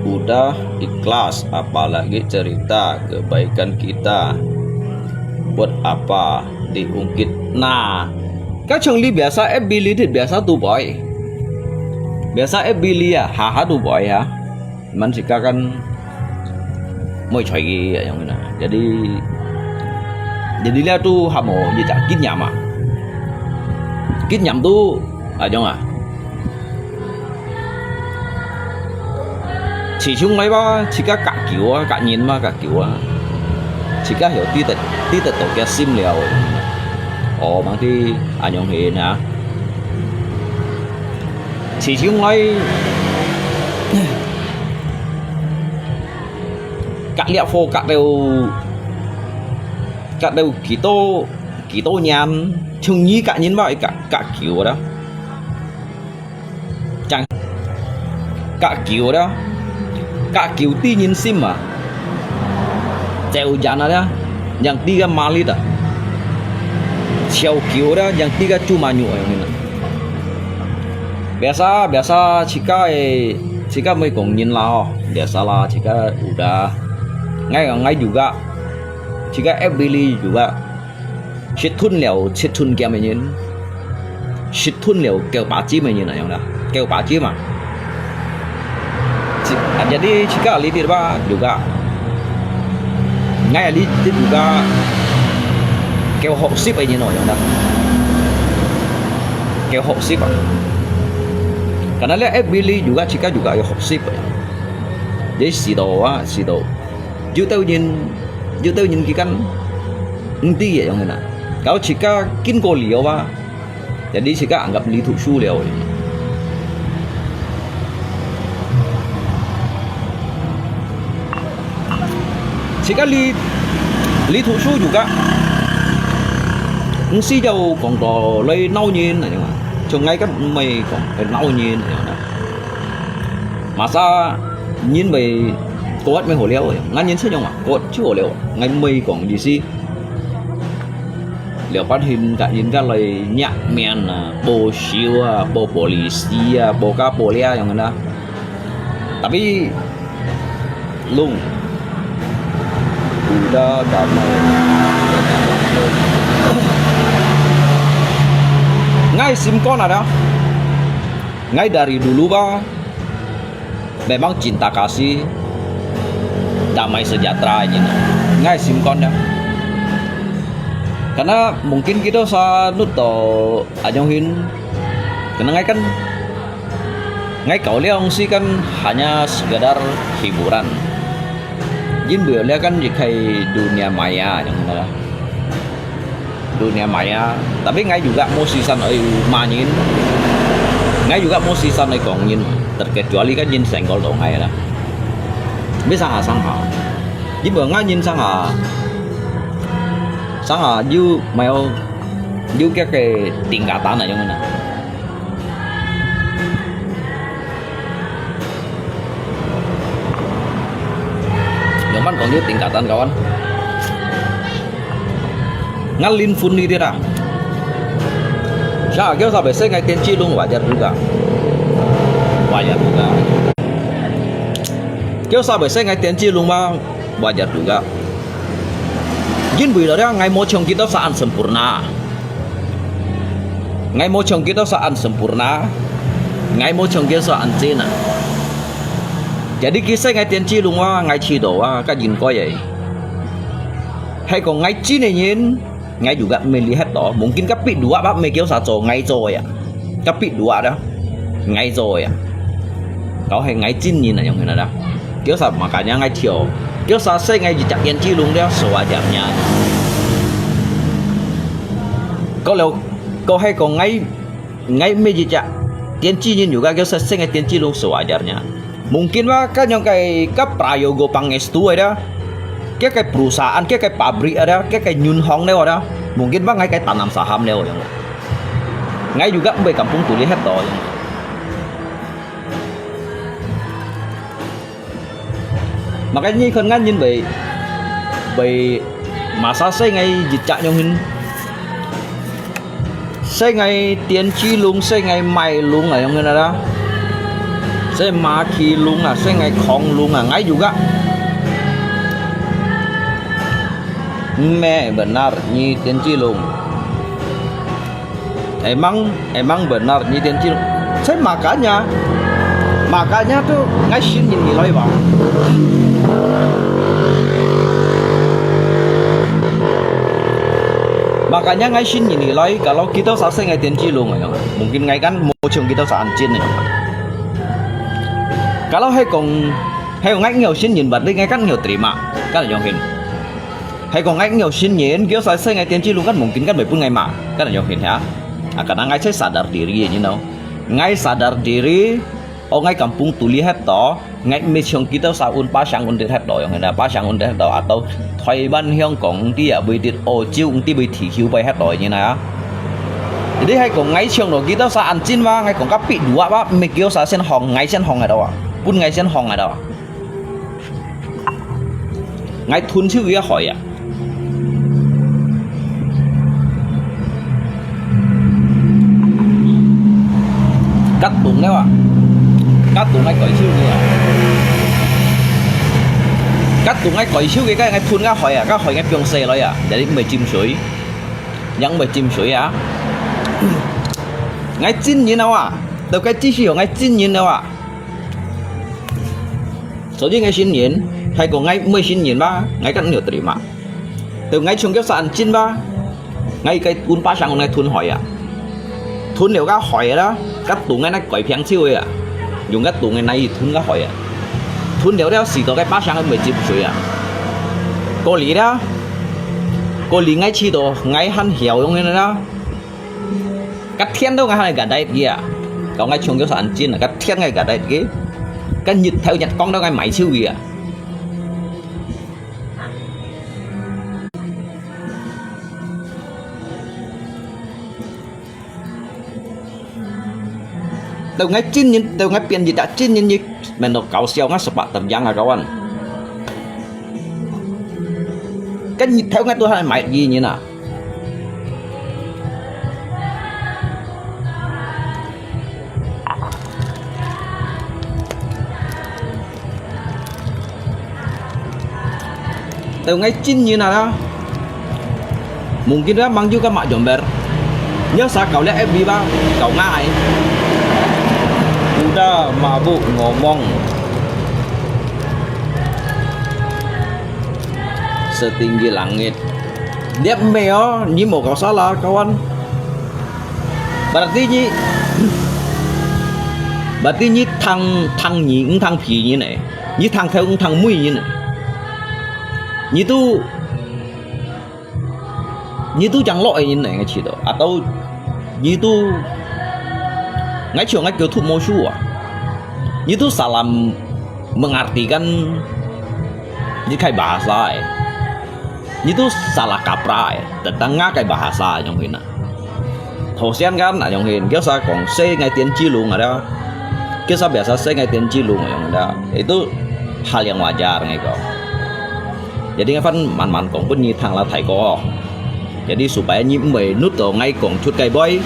udah ikhlas, apalagi cerita kebaikan kita. Buat apa diungkit? Nah, 該像你biasa F B裡頭biasa都會，biasa F B裡啊，下下都會啊。Man自家kan妹吹个啊，樣个啦。Jadi，jadi了都還無一隻經驗啊。經驗都啊，樣啊。 始終來吧，自家較久啊，較人嘛較久啊，自家曉知得，知得到佢心了。哦，吂知恁樣係啊。始終來，隔粒貨隔到，隔到幾多，幾多年，像你較人嘛，較，較久啦。 Cang,較久了，較久知人心啊。Jauh jalan了，正知个malit啊。超久了，正知个cuma nyuk啊，樣个。Biasa，biasa，自家个，自家妹講人啦吼，biasa啦，自家udah。𠊎，𠊎juga，自家every juga。 十寸了七寸減个人，十寸了九把針个人啊，樣啦，九把針啊。Jadi自家litit吧，juga。𠊎litit juga，九學習个人哦，樣啦。九學習啊。Karena了every juga，自家juga有學習个。Jadi試到啊，試到。 有兜人，有兜人佢kan毋知个樣个啦。Kalau自家經過了啊，jadi自家anggap裡讀書了。自家裡，裡讀書juga，毋使愛講到來鬧人恁樣啊，像𠊎kan毋係講來鬧人恁樣啊。Masa人會kuat會好了，𠊎人出樣啊，kuat就好了，𠊎毋係講意思。了，paham个人家來若面啊，報仇啊，報polisi啊，報加報了樣个啦。Tapi，lung，udah damai。𠊎心肝啊，𠊎dari dulu吧。 Memang cinta kasih damai sejahtera nyin. Ngai simkon ya. Karena mungkin kita sanut to ajong hin. Karena ngai kan, ngai kau liang si kan hanya sekedar hiburan. Jin beliau kan jikai dunia maya yang mana. Dunia maya. Tapi ngai juga mô sisan oi ma nyin. Ngai juga mô sisan oi kong nyin. Terkecuali kan nyin senggol to ngai lah. Bisa ha sang ha. Jin beliau ngai nyin sang ha. Sang ha, yu mai yu kia ke tingkatan lah yang mana. Nyoman kong yu tingkatan kawan. Ngan lin fun ni dia dah. Sa kêu sa bese ngai tian chi lung wajar juga. Wajar juga. Kiosa會識𠊎電子龍嘛，wajar juga。因為了，𠊎無像佢兜儕恁sempurna。𠊎無像佢兜儕恁sempurna，𠊎無像佢兜儕恁真啊。Jadi佢識𠊎電子龍啊，𠊎知道啊，該應該个。係講𠊎真个人， 𠊎juga乜理解到，mungkin該bit dua吧，乜kiosa做，𠊎做个啊。該bit dua啊，𠊎做个啊。Kau係𠊎真人啊，樣形啊。Kiosa makanya𠊎笑，kiosa識𠊎一隻電子龍了，sewajarnya。Kau了，kau係講𠊎，𠊎乜一隻電子人juga，kiosa識𠊎電子龍，sewajarnya。 Mungkin ba，該樣个，該prayogo pangestu ada，該个perusahaan，該个pabrik ada，該个銀行了ada，mungkin ba，𠊎个tanam saham了樣。𠊎juga毋會kampung tuli係到樣。Makanya你看𠊎人會，會masa識𠊎一隻樣形。 識𠊎電子龍，識𠊎麥龍啊，樣形啦。識馬奇龍啊，識𠊎狂龍啊，𠊎juga。Memang benar你電子龍。Emang，emang benar你電子龍。Saya makanya，makanya tu𠊎新人你來吧。Makanya𠊎新人你來，kalau佢兜儕識𠊎電子龍啊，mungkin𠊎kan無像佢兜儕恁真啊。Kalau係講，係講𠊎有新人，berarti𠊎kan有terima，kan有用心。係講𠊎有新人，佢兜識𠊎電子龍，kan mungkin kan會分𠊎嘛，kan有用心呀。啊，karena𠊎才sadar diri，you know。𠊎sadar diri，哦，𠊎kampung tuli係到， 𠊎毋係像佢兜儕un巴城un跌忒多樣个啦，巴城un跌忒多啊，到台灣、香港，毋知啊，會跌澳洲，毋知會地球會忒多个人啊。Jadi係講𠊎像到佢兜儕恁真嘛，𠊎講甲必如啊嘛，毋係佢兜儕先放，𠊎先放个到啊，分𠊎先放个到啊。𠊎吞手佢个害啊！ Kadung了啊！Kadung愛改手个啊！Kadung愛改手个，該𠊎吞个害啊，該害𠊎放勢來啊，jadi毋會浸水，人毋會浸水啊！𠊎真人了啊！到該繼續，𠊎真人了啊！ 所以𠊎新人，係講𠊎毋係新人嘛，𠊎kan有terima。到𠊎像佢儕恁真嘛，𠊎該un巴城un𠊎吞害啊，吞了該害啦，該洞个那改平手个啊，用該洞个那一吞該害啊，吞了了死到該巴城个毋會浸水啊。過哩啦，過哩𠊎試到𠊎還曉用个啦。 Kadang都𠊎還係gadai佢啊，講𠊎像佢儕恁真啊，kadang𠊎gadai佢，該日頭日光都𠊎買手佢啊。到𠊎真人，到𠊎變一隻真人，你面都搞笑，𠊎sepak terjang啊，kawan。該日頭𠊎都還買佢人啊。 Tau ngai chin nyi na, mungkin dah mang juga mak jomber. Nyo sa kau lihat F B ba, kau ngai. Udah mabuk ngomong setinggi langit. Dia meo, nyi mo kau salah, kawan. Berarti nyi, berarti nyi thang, thang nyi, ung thang phi nyi ne. Nyi thang thau, ung thang mui nyi ne. Nyi tu, nyi tu chang lo nyi ne, ngai chi to. Atau nyi tu, ngai chi ngai kêu thuk mo shu a. Nyi tu salah mengartikan nyi kai bahasa e. Nyi tu salah kaprah e, tentang ngai kai bahasa nyong hin a. Thosian kan a nyong hin, kio sa kong se ngai tien chi lung a da. Kio sa biasa se ngai tien chi lung a nyong hin da. Itu hal yang wajar ngai kong. Jadi ngai fan man man kong pun nyi thang la thai ko. Jadi supaya nyi mbai nut to ngai kong chut kai boy.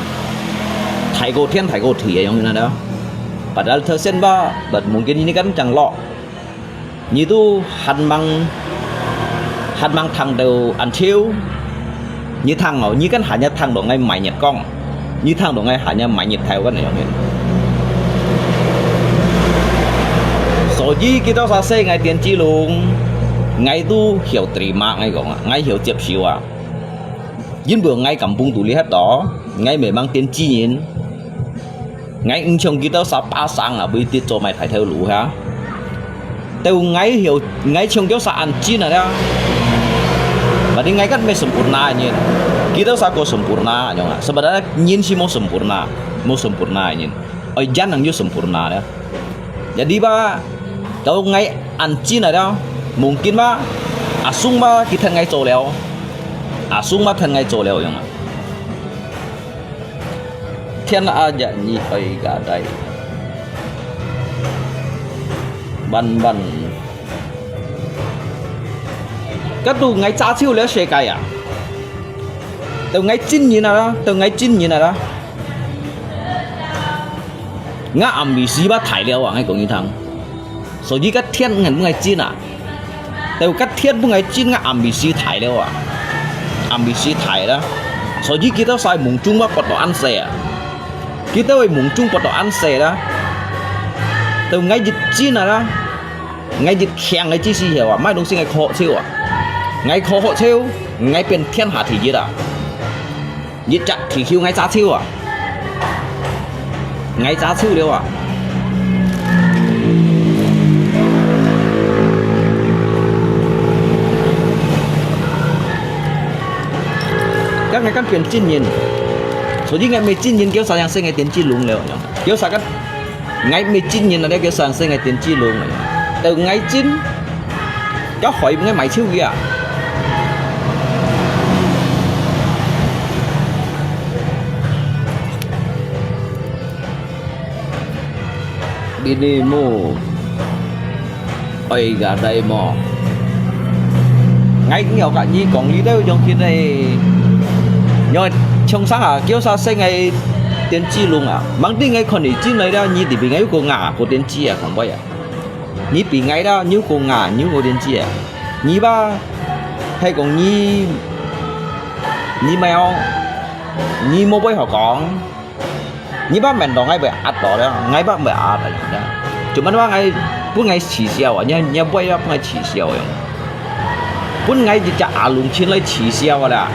Thai ko tien thai ko thi a nyong hin da. Padahal thosian ba, but mungkin ini kan chang lo. 你都還吂，還吂聽到恁潮，你聽哦，你跟下日聽到𠊎賣月光，你聽到𠊎下日賣日頭，恁樣。所以佢兜儕說𠊎電子龍，𠊎都曉terima，𠊎講啊，𠊎曉接受啊。因為𠊎kampung肚裡歇到，𠊎memang電子人。 𠊎毋像佢兜儕巴生啊，會跌做麼个大頭路哈。到𠊎曉，𠊎像佢兜儕恁精啊了。Berarti𠊎kan無sempurna人，佢兜儕過sempurna樣啊。Sebenarnya人係無sempurna，無sempurna人。愛人能有sempurna了。Jadi吧，到𠊎恁精啊了，mungkin吧，阿松吧，佢跈𠊎做了，阿松吧跈𠊎做了樣啊。 天啊，ya你愛个呆。Ban ban。Katu ngai cacil le sekai ya. Teu ngai cin nyin ada, teu ngai cin nyin ada. Nga ambisi ba thai liao ah, ngai kong ni thang. 所以个天很不爱进啊。Teu个天不爱进，俺ambisi大了啊，ambisi大啦。所以佢兜儕夢中嘛發到恁細啊，佢兜會夢中發到恁細啦。Teu ngai一進啊啦，ngai一強个之時候啊，買東西ngai可好笑啊，ngai可好笑，ngai變天下第一啊。 一隻地球ngai cacil啊，ngai cacil了啊。Kan ngai kan變精人，所以ngai無精人，叫啥樣說ngai電子龍了，叫啥个 Ngai mei cin nyin ada kêu sang se ngai tin ci lung. Teu ngai cin, ka hoi ngai mai chiu ya. Bini mu. Oi, gadai mo. Ngai ngiau ka nyi kong li teu yong kin ai. Nyo chong sang a, kêu sa se ngai tin ci lung a. Mang ti ngai kon ni cin lai da, nyi ti bi ngai ko nga ko tin ci a, kong bai a. Nyi bi ngai da, nyi ko nga, nyi ko tin ci a. Nyi ba, hai kong nyi, nyi mai ong, nyi mo bai ho kong. Nyi ba men dong ngai bai at to le, ngai ba bai at le. Cuman ba ngai, pun ngai chỉ siau a, nyi, nyi bai ba pun ngai chỉ siau a. Pun ngai ji ja a lung chin lai chỉ siau a la.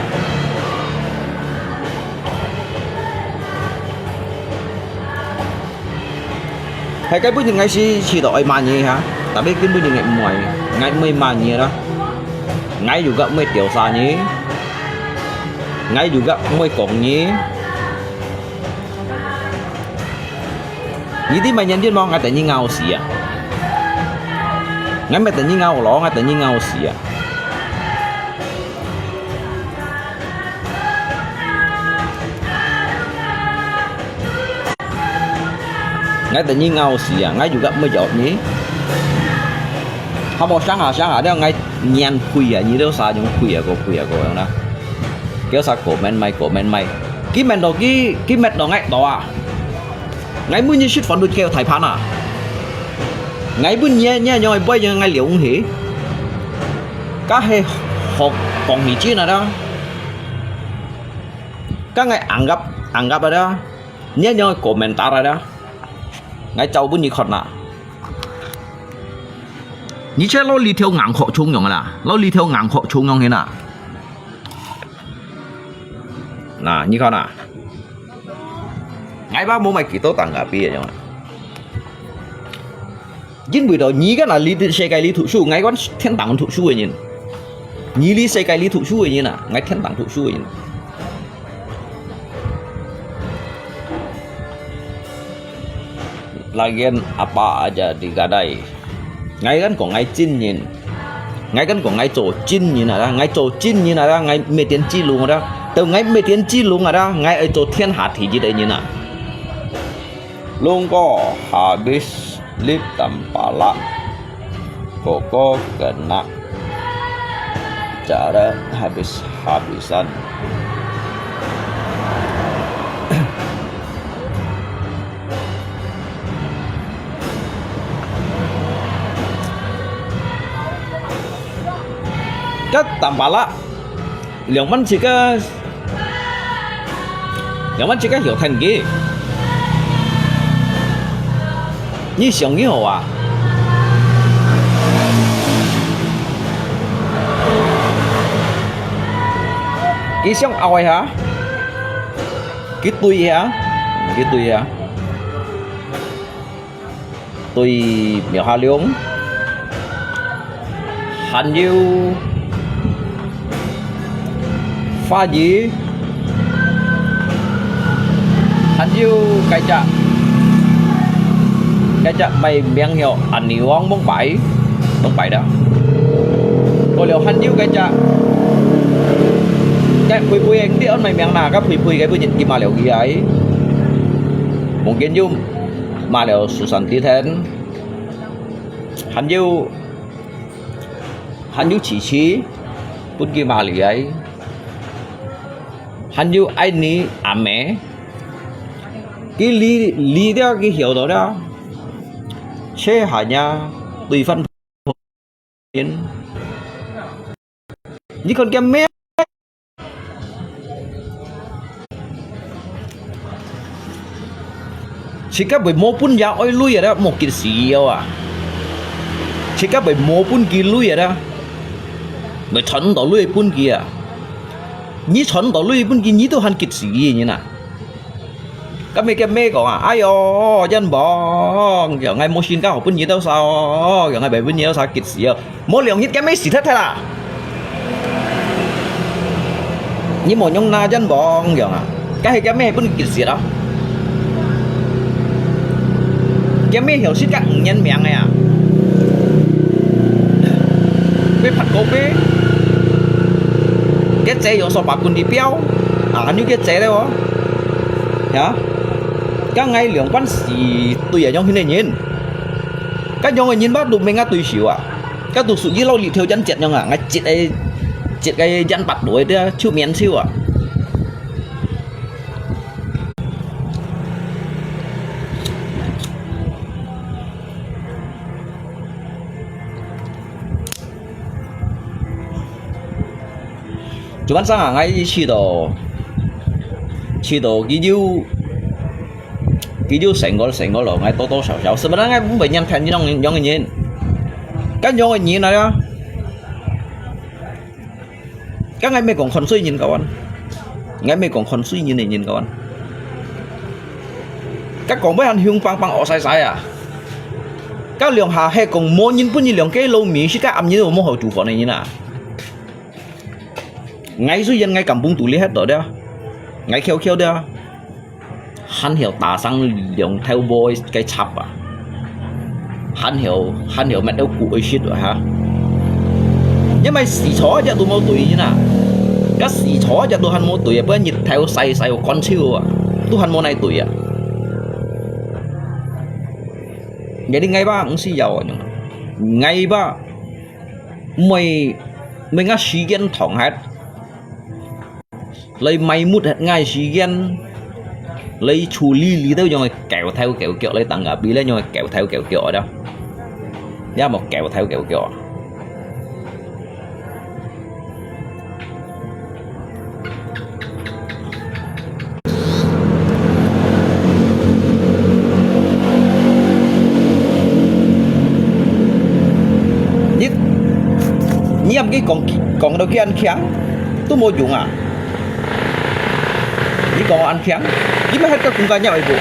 Hai kai pun ngai si, si to ai ma nyi ha. Tapi kin pun ngai mai, ngai mai ma nyi la. Ngai juga mai tiau sa nyi. Ngai juga mai kong nyi. Nyi ti mai nyan din mo, ngai ta nyi ngau si a. Ngai mai ta nyi ngau lo, ngai ta nyi ngau si a. Ngai ta nyi ngau si a, ngai juga mai jawab nyi. Ha mo sang ha, sang ha, dia ngai nyan pui a, nyi dia sa jong pui a, ko pui a, ko yang na. Kêu sa comment mai, comment mai. Ki men do ki, ki met do ngai do a. Ngai mun nyi sit phone du kêu thai phan a. Ngai bun nyi, nyi nyong ai bai nyong ngai liu hì. Ka he hok kong hì chin a da. Ka ngai anggap, anggap a da. Nyi nyong comment ta a da. Ngai chau bun nyi khot na. Nyi che lo li thiau ngang kho chung yong a la. Lo li thiau ngang kho chung yong hì na. Na, nyi khot na. Ngai ba mo mai ki to tang ka pi yong a. Jin bui to, nyi ka na li ti se kai li thu su, ngai kon thien tang thu su nyin. Nyi li se kai li thu su nyin na, ngai thien tang thu su nyin. Lagian apa aja digadai. Ngai kan ko ngai cin nyin. Ngai kan ko ngai cho cin nyin a da, ngai cho cin nyin a da, ngai mei tien ci lung a da. Teu ngai mei tien ci lung a da, ngai ai cho thien ha thi ji de nyin a. Lung ko habis lip tampala. Koko kena cara habis-habisan. Tambah lah. 兩萬七个，兩萬七个曉𢯭佢。你想佢好啊？佢想拗个哈？佢對个啊？佢對个啊？ 對苗下龍，還有花姨，還有該隻，該隻麼名叫阿牛王蒙白，蒙白的。過了還有該隻，該佩佩，你安麼名啦？該佩佩該本人佢罵了佢啊，無見有 罵了Susan Titen，還有，還有琪琪，分佢罵了，還有愛你阿妹，佢離，離了佢曉得了，這下呀，對方人，你看佢咩？ 自家會無分也愛鐳啊，莫激死哦啊！自家會無分佢鐳啊，會賺到鐳分佢啊！你賺到鐳分佢，你都還激死佢人啊！該麼个咩講啊？哎喲，Yan Bong，叫𠊎無心，該好分你兜燒，叫𠊎會分你兜燒激死哦！ 無兩日，該咩死忒忒啦！你無用拿Yan Bong樣啊？該係該咩分佢激死啊？該咩曉識該五年命个啊？被拍過背，該姐有手把棍子標，啊，還有該姐咧哦，呀？該𠊎兩半死對啊，樣形个人，該樣个人吧，都毋係𠊎對手啊！ 該都屬於老李條Yan Jet樣啊，𠊎接个，接个Yan Bak來个，就面笑啊。昨晚上啊，𠊎一去到，去到佢就，佢就成個，成個咯，𠊎多多少少，sebenarnya𠊎毋會仰𢯭樣，樣个人。 該樣个人來啊！該𠊎毋係講看衰人个啊，𠊎毋係講看衰人个人个啊。該講話還凶梆梆惡晒晒啊！該兩下係講無人分你兩個老味，自家暗人無好煮飯个人啊！𠊎雖然𠊎kampung肚裡歇到了，𠊎翹翹了， 還曉打生兩頭毛个插啊，還曉，還曉搣到骨个雪啊哈！因為死錯一隻都無對啊，該死錯一隻都還無對啊，不然日頭晒晒有乾燥啊，都還無哪對啊！Jadi𠊎吧，毋需要啊，𠊎吧，毋會，毋會𠊎時間長忒。 來埋沒𠊎時間，來處理這兜樣个狗頭狗腳，來當个比這樣个狗頭狗腳啊！這無狗頭狗腳啊！ 你，你也毋去講，講到佢恁強，都無用啊！你講𠊎恁強，你乜係个公家鳥一步。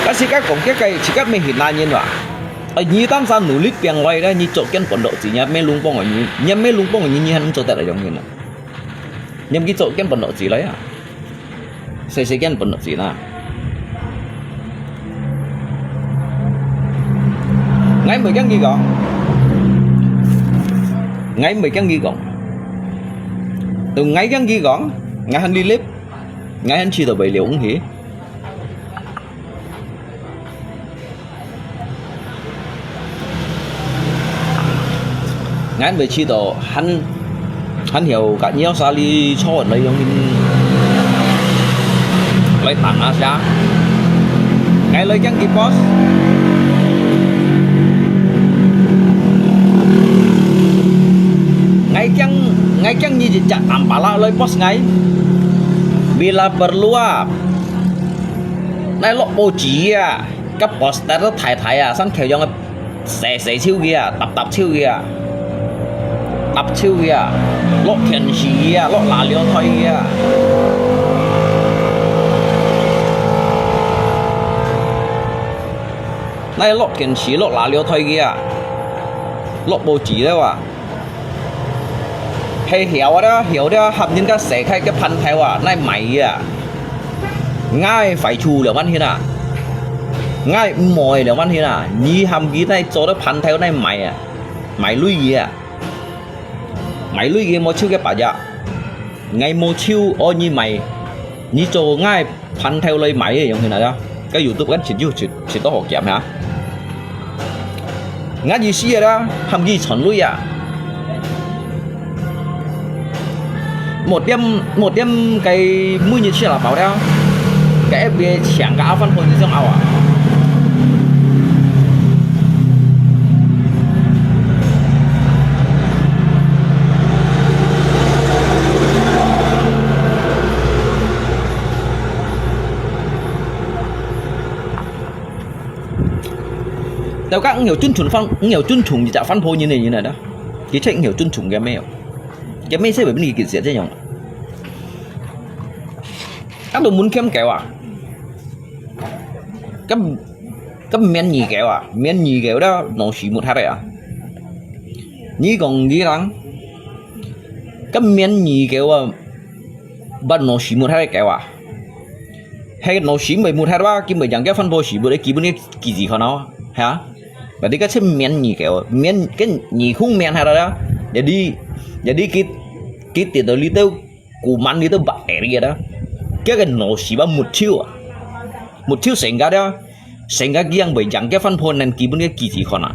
但是該講這个，自家乜係男人哇！哎，你單單努力變來咧，你做見本落子，你乜攏幫我，你，你乜攏幫我，你，你還做得來用人啊？ 你毋去做見本落子來啊！細細見本落子啦！𠊎毋會驚佢講，𠊎毋會驚佢講，到𠊎驚佢講，𠊎還離離，𠊎還試到會了毋起。 𠊎會試到還，還曉甲你要啥哩錯來用，來打那下。𠊎來驚佢boss。𠊎驚你一隻暗巴拉來post𠊎。Bila perlu啊，來落報紙啊，該poster都大大啊，像條樣个細細手个啊，搭搭手个啊，搭手个啊，落電視个啊，落radio台个啊。來落電視，落radio台个啊，落報紙了啊。 係曉啊，曉啊，喊人家世界个盤頭啊，來賣啊。𠊎壞處了萬天啊，𠊎毋愛了萬天啊，你喊佢來做到盤頭來賣啊，賣鐳个啊，賣鐳个無手个白呀，𠊎無手，哦，你賣，你做𠊎 盤頭來賣个樣形啊，該YouTube kan直接直直到好減哈。𠊎意思啊啦，喊佢賺鐳啊。莫點莫點該每日食辣包了，該F B請个阿范婆你想拗啊？ Tao kak ngeu chun chun fang, ngeu chun chun jak fan po nyin nyin ada. Ki chek ngeu chun chun ke meo. Ke meo se bini ki sia je yong. Kan tu mun kem keu a. Kan kan mian nyi keu a, mian nyi keu da no si mut hat a. Nyi kong nyi lang. Kan mian nyi keu a. Ban no si mut hat keu a. Hai no si mai mut hat ba, ki mai jang ke fan po si mut ki bun ki ki ji khon a. Ha? Berarti kan chen mian nyi keu, mian kan nyi khung mian hat da. Jadi jadi ki ki ti do li teu kuman li teu bakteri da. Ke kan no si ba mut chiu a. Mut chiu sengga da. Sengga ki yang bai jang ke fan po nan ki bun ke ki ji khon a.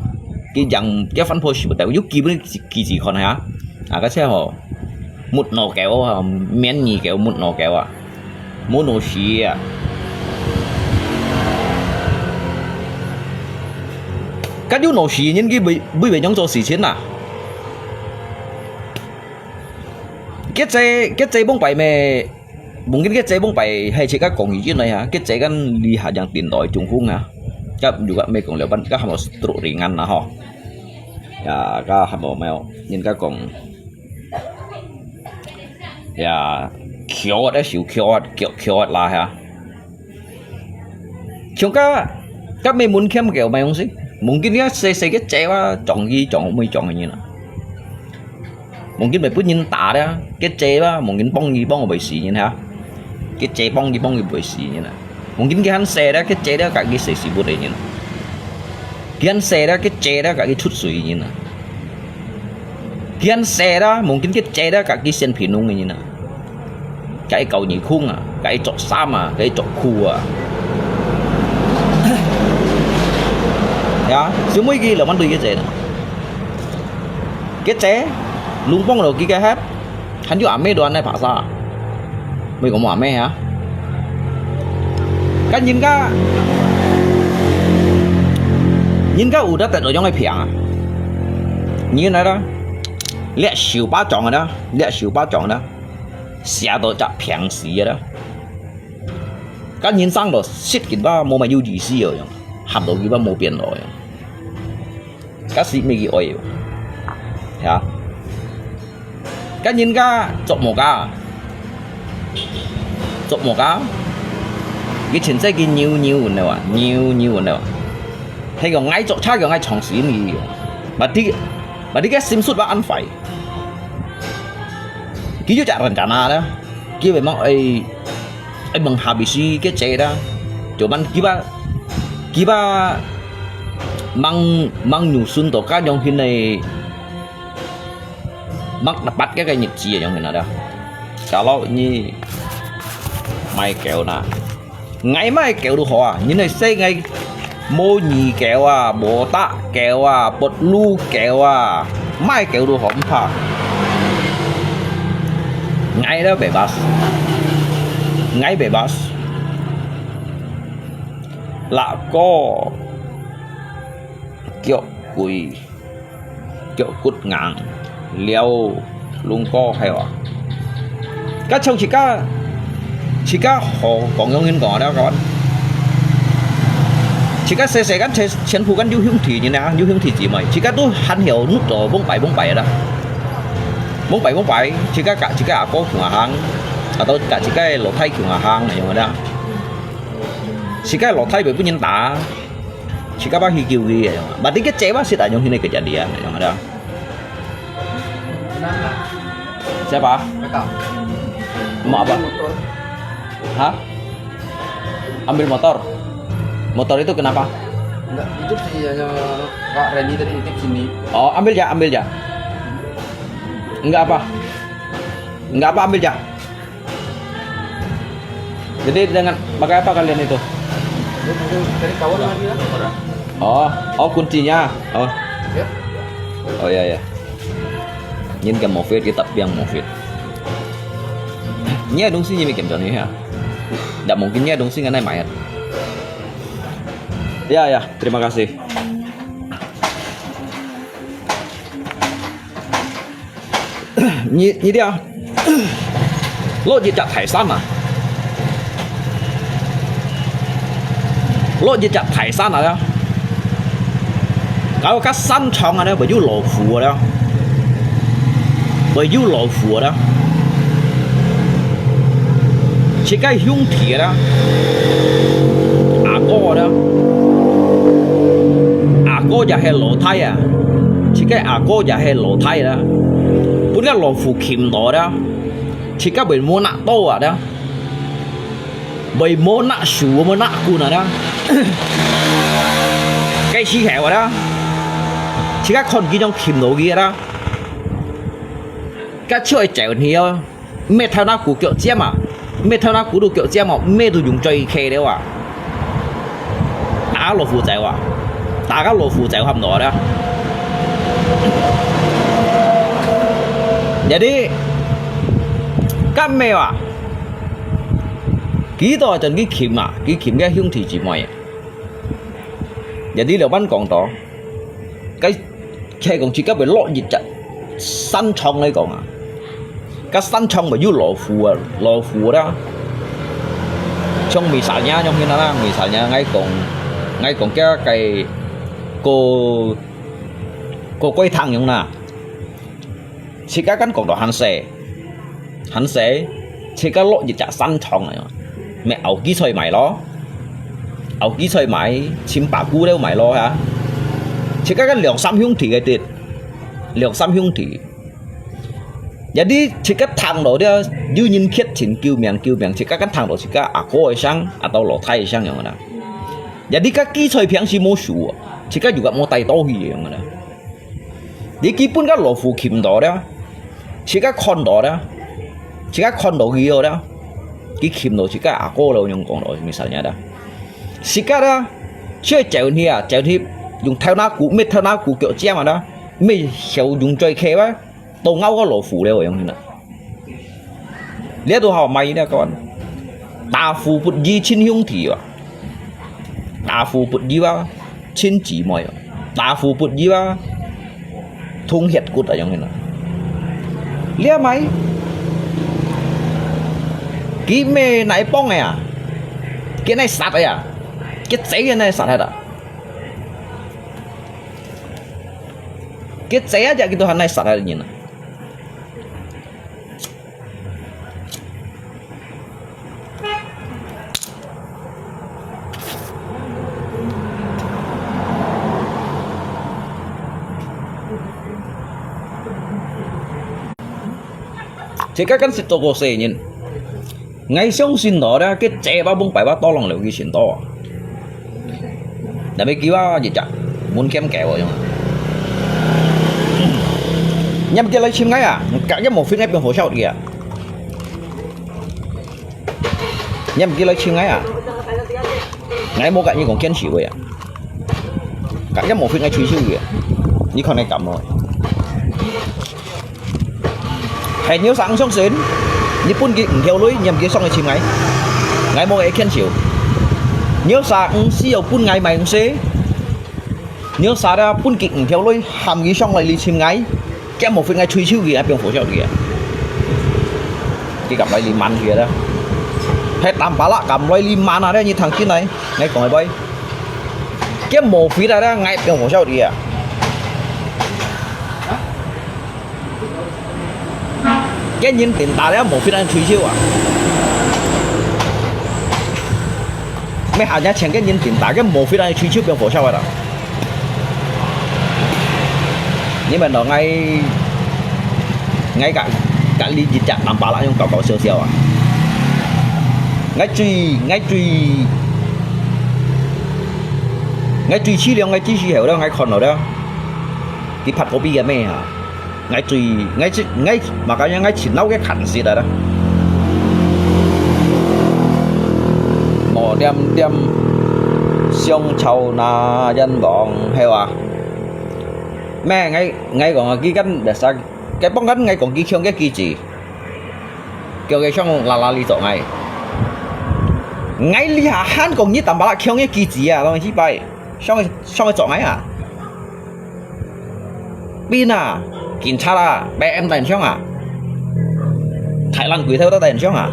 Ki jang ke fan po si mut teu yu ki bun ki ki ji khon a. A ka che ho. Mut no keu a, mian nyi keu mut no keu a. Mut no si a. Kan yu no si nyin ki bui bui bai nyong cho si chen a. Ke che ke che bong bai me. Mungkin ke che bong bai hai che ka kong yi jin lai ha. Ke che kan li ha jang tin doi chung hung ha. Ka yu ka me kong leo ban ka ha mo stru ringan na ho. Ya ka ha mo meo nyin ka kong. Ya kiot a siu kiot kiot kiot la ha. Chung ka ka me mun kem keu mai hong si. Mungkin ya se se ke che wa chong yi chong mui chong yi na. Mungkin bai pun nyin ta da, ke che ba, mungkin pong yi pong bai si nyin ha. Ke che pong yi pong bai si nyin na. Mungkin ke han se da, ke che da ka ki se si bu de nyin. Ke han se da, ke che da ka ki chut sui nyin na. Ke han se da, mungkin ke che da ka ki sian phi nung nyin na. Ka i kau nyi khung a, ka i chok sam a, ka i chok khu a. Ya, si mui ki lo man tu ye che na. Ke che, lung pong lo ki ke hep. Han yu ame do anai pha sa. Mui ko mo ame ha. Kan nyin ka nyin ka u da tet lo yong ai piang a. Nyin na da. Liak siu ba chong da, liak siu ba chong da. Sia do chak piang si da. Kan nyin sang lo sit kin ba mo ma yu ji si yo yong. Hap lo ki ba mo pian lo yong. Ka si mi ki oi. Ya. Kan nyin ka chok mo ka. Chok mo ka. Ki chen sai ki nyiu nyiu ne wa, nyiu nyiu ne wa. Hai ko ngai chok cha ko ngai chong si ni. Ba ti ba ti ka sim sut ba an fai. Ki yu cha ran cha na da. Ki bai mang ai ai mang ha bi si ke che da. Jo ban ki ba ki ba mang mang nyu sun to ka yong hin nei. Mang na pat ke ke nyit chi yong hin na da. Kalau ni mai keu na. Ngai mai keu du ho a. Ni nei sei ngai mo ni keu a, mo ta keu a, pot lu keu a. Mai keu du ho mpa. Ngai da bebas. Ngai bebas. Lak ko. Kiok kui. Kiok kut ngang. Liao. 龍哥係哦。該像自家，自家好講樣形講了，各位。自家細細間全全部間有兄弟人啊，有兄弟姊妹，自家都還曉努到蒙拜蒙拜啦。蒙拜蒙拜，自家甲自家阿哥共下行，啊到甲自家老弟共下行，樣个啦。自家老弟會分人打，自家把去救佢，樣个。Berarti該姐把是打用現在个家裡啊，樣个啦。 Siapa? Kakak. Mau apa? Ambil motor. Hah? Ambil motor? Motor itu kenapa? Enggak, itu si, hanya Kak Randy tadi nitip sini. Oh, ambil ya, ambil ya. Enggak apa. Enggak apa, ambil ya. Jadi dengan pakai apa kalian itu? Dari kawan lagi lah. Oh, oh kuncinya. Oh. Ya. Oh ya ya. Nhìn cái một phút, cái tập yang một phút. Nhớ đúng xin gì mình kiểm tra này ha. Đã mungkin nhớ đúng xin cái này mày. Ya ya, terima kasih. Nyi, nyi dia. Lo je jak thai san ah. Lo je jak thai san ah ya. Kau ka san chong ah ya, baju lo fu ya. Baju lo fu ya. 自家兄弟啦，阿哥啦，阿哥也係老弟啊，自家阿哥也係老弟啦，分該老虎擒到啦，自家會無拿刀啊啦，會無拿樹，無拿棍啊啦，該時候啊啦，自家看佢種擒到佢啦，該就會走去哦。 Mét thâu na cú kiok chiam à. Mét thâu na cú đu kiok chiam à. Mét đu dùng chơi khê đéo à. Tá lò phù chéo à. Tá các lò phù chéo hầm đó đó. Jadi, các mèo à. Ký tỏ chân ký khím à. Ký khím cái hiếu thị chỉ mày à. Jadi, lửa bắn còn đó. Cái 係講自家會落一隻山場來講啊，該山場會有老虎啊，老虎啦。像misalnya樣形啦，misalnya𠊎講，𠊎講个个個個龜湯樣啦，自家敢講到還細。 還細，自家落一隻山場啊，乜拗幾菜賣咯，拗幾菜賣，千把股了賣咯哈。自家个兩三兄弟个跌，兩三兄弟。Jadi自家聽到了，有人喊救命救命，自家个聽到自家阿哥个聲，啊到老弟个聲樣啦。Jadi个幾菜平時無輸啊，自家又个無帶刀去樣啦。 你基本个老虎擒到了，自家看到了，自家看到佢了，佢擒到自家阿哥了，用講咯，misalnya啦。自家啦，就走去啊，走去用頭那股，搣頭那股腳尖啊啦，搣小用嘴開啊，都咬个老虎了，用啦。 這都好賣了，各位。打虎不如親兄弟啊，打虎不如啊，親姊妹啊，打虎不如啊，同血骨啊，樣形啊。這賣，佢乜哪幫个啊？佢哪殺个啊？佢姐佢哪殺个啊？佢姐啊，就佢都還哪殺个人啊？ 自家kan sit toko se nyin. Ngai song sin to da, cái chế ba bông pai ba to lòng leo cái sin to. Tapi kiwa je chak, mun kem kèo yong. Nhắm kia lai chim ngai à, cả cái một phút ngai bên hồ sao kìa. Nhắm kia lai chim ngai à. Ngai mua cả như còn kiên trì vậy à. Cả cái một phút ngai truy siêu kìa. Như con này cảm rồi. Hay nếu sáng song sen, Nhật Bản kì ủng theo lối nhằm kia song chim ngai. Ngai mua cái kiên trì. Nếu sáng siêu Nhật Bản ngai mày ủng xe. Nếu sáng đã Nhật Bản kì ủng theo lối hàm kì song lại li chim ngai. 佢無fit，𠊎催手佢，𠊎放火燒佢啊！佢敢來你慢佢啦？係Tampalak敢來你慢啊？你聽見來？𠊎講个話，佢無fit啊！𠊎放火燒佢啊！佢人頂打了，無fit，𠊎催手啊！乜下日請佢人頂打，佢無fit，𠊎催手放火燒啊！ 你們咯，𠊎，𠊎隔，隔離一隻Tampalak用搞搞笑笑啊！𠊎最，𠊎最，𠊎最淒涼个知識係了，𠊎看到了，佢拍kopi个咩啊？𠊎最，𠊎最，𠊎，makanya𠊎盡惱个看死了啦！無點點，想吵那人亡，係哇？ 咩？𠊎，𠊎講啊，佢跟biasa，該幫跟𠊎講佢強个機子，叫佢想啦啦哩做𠊎。𠊎這下喊講你Tampalak強个機子啊，當一擺，想，想做𠊎啊？兵啊，警察啊，B M大人想啊？ 大人鬼頭都大人想啊！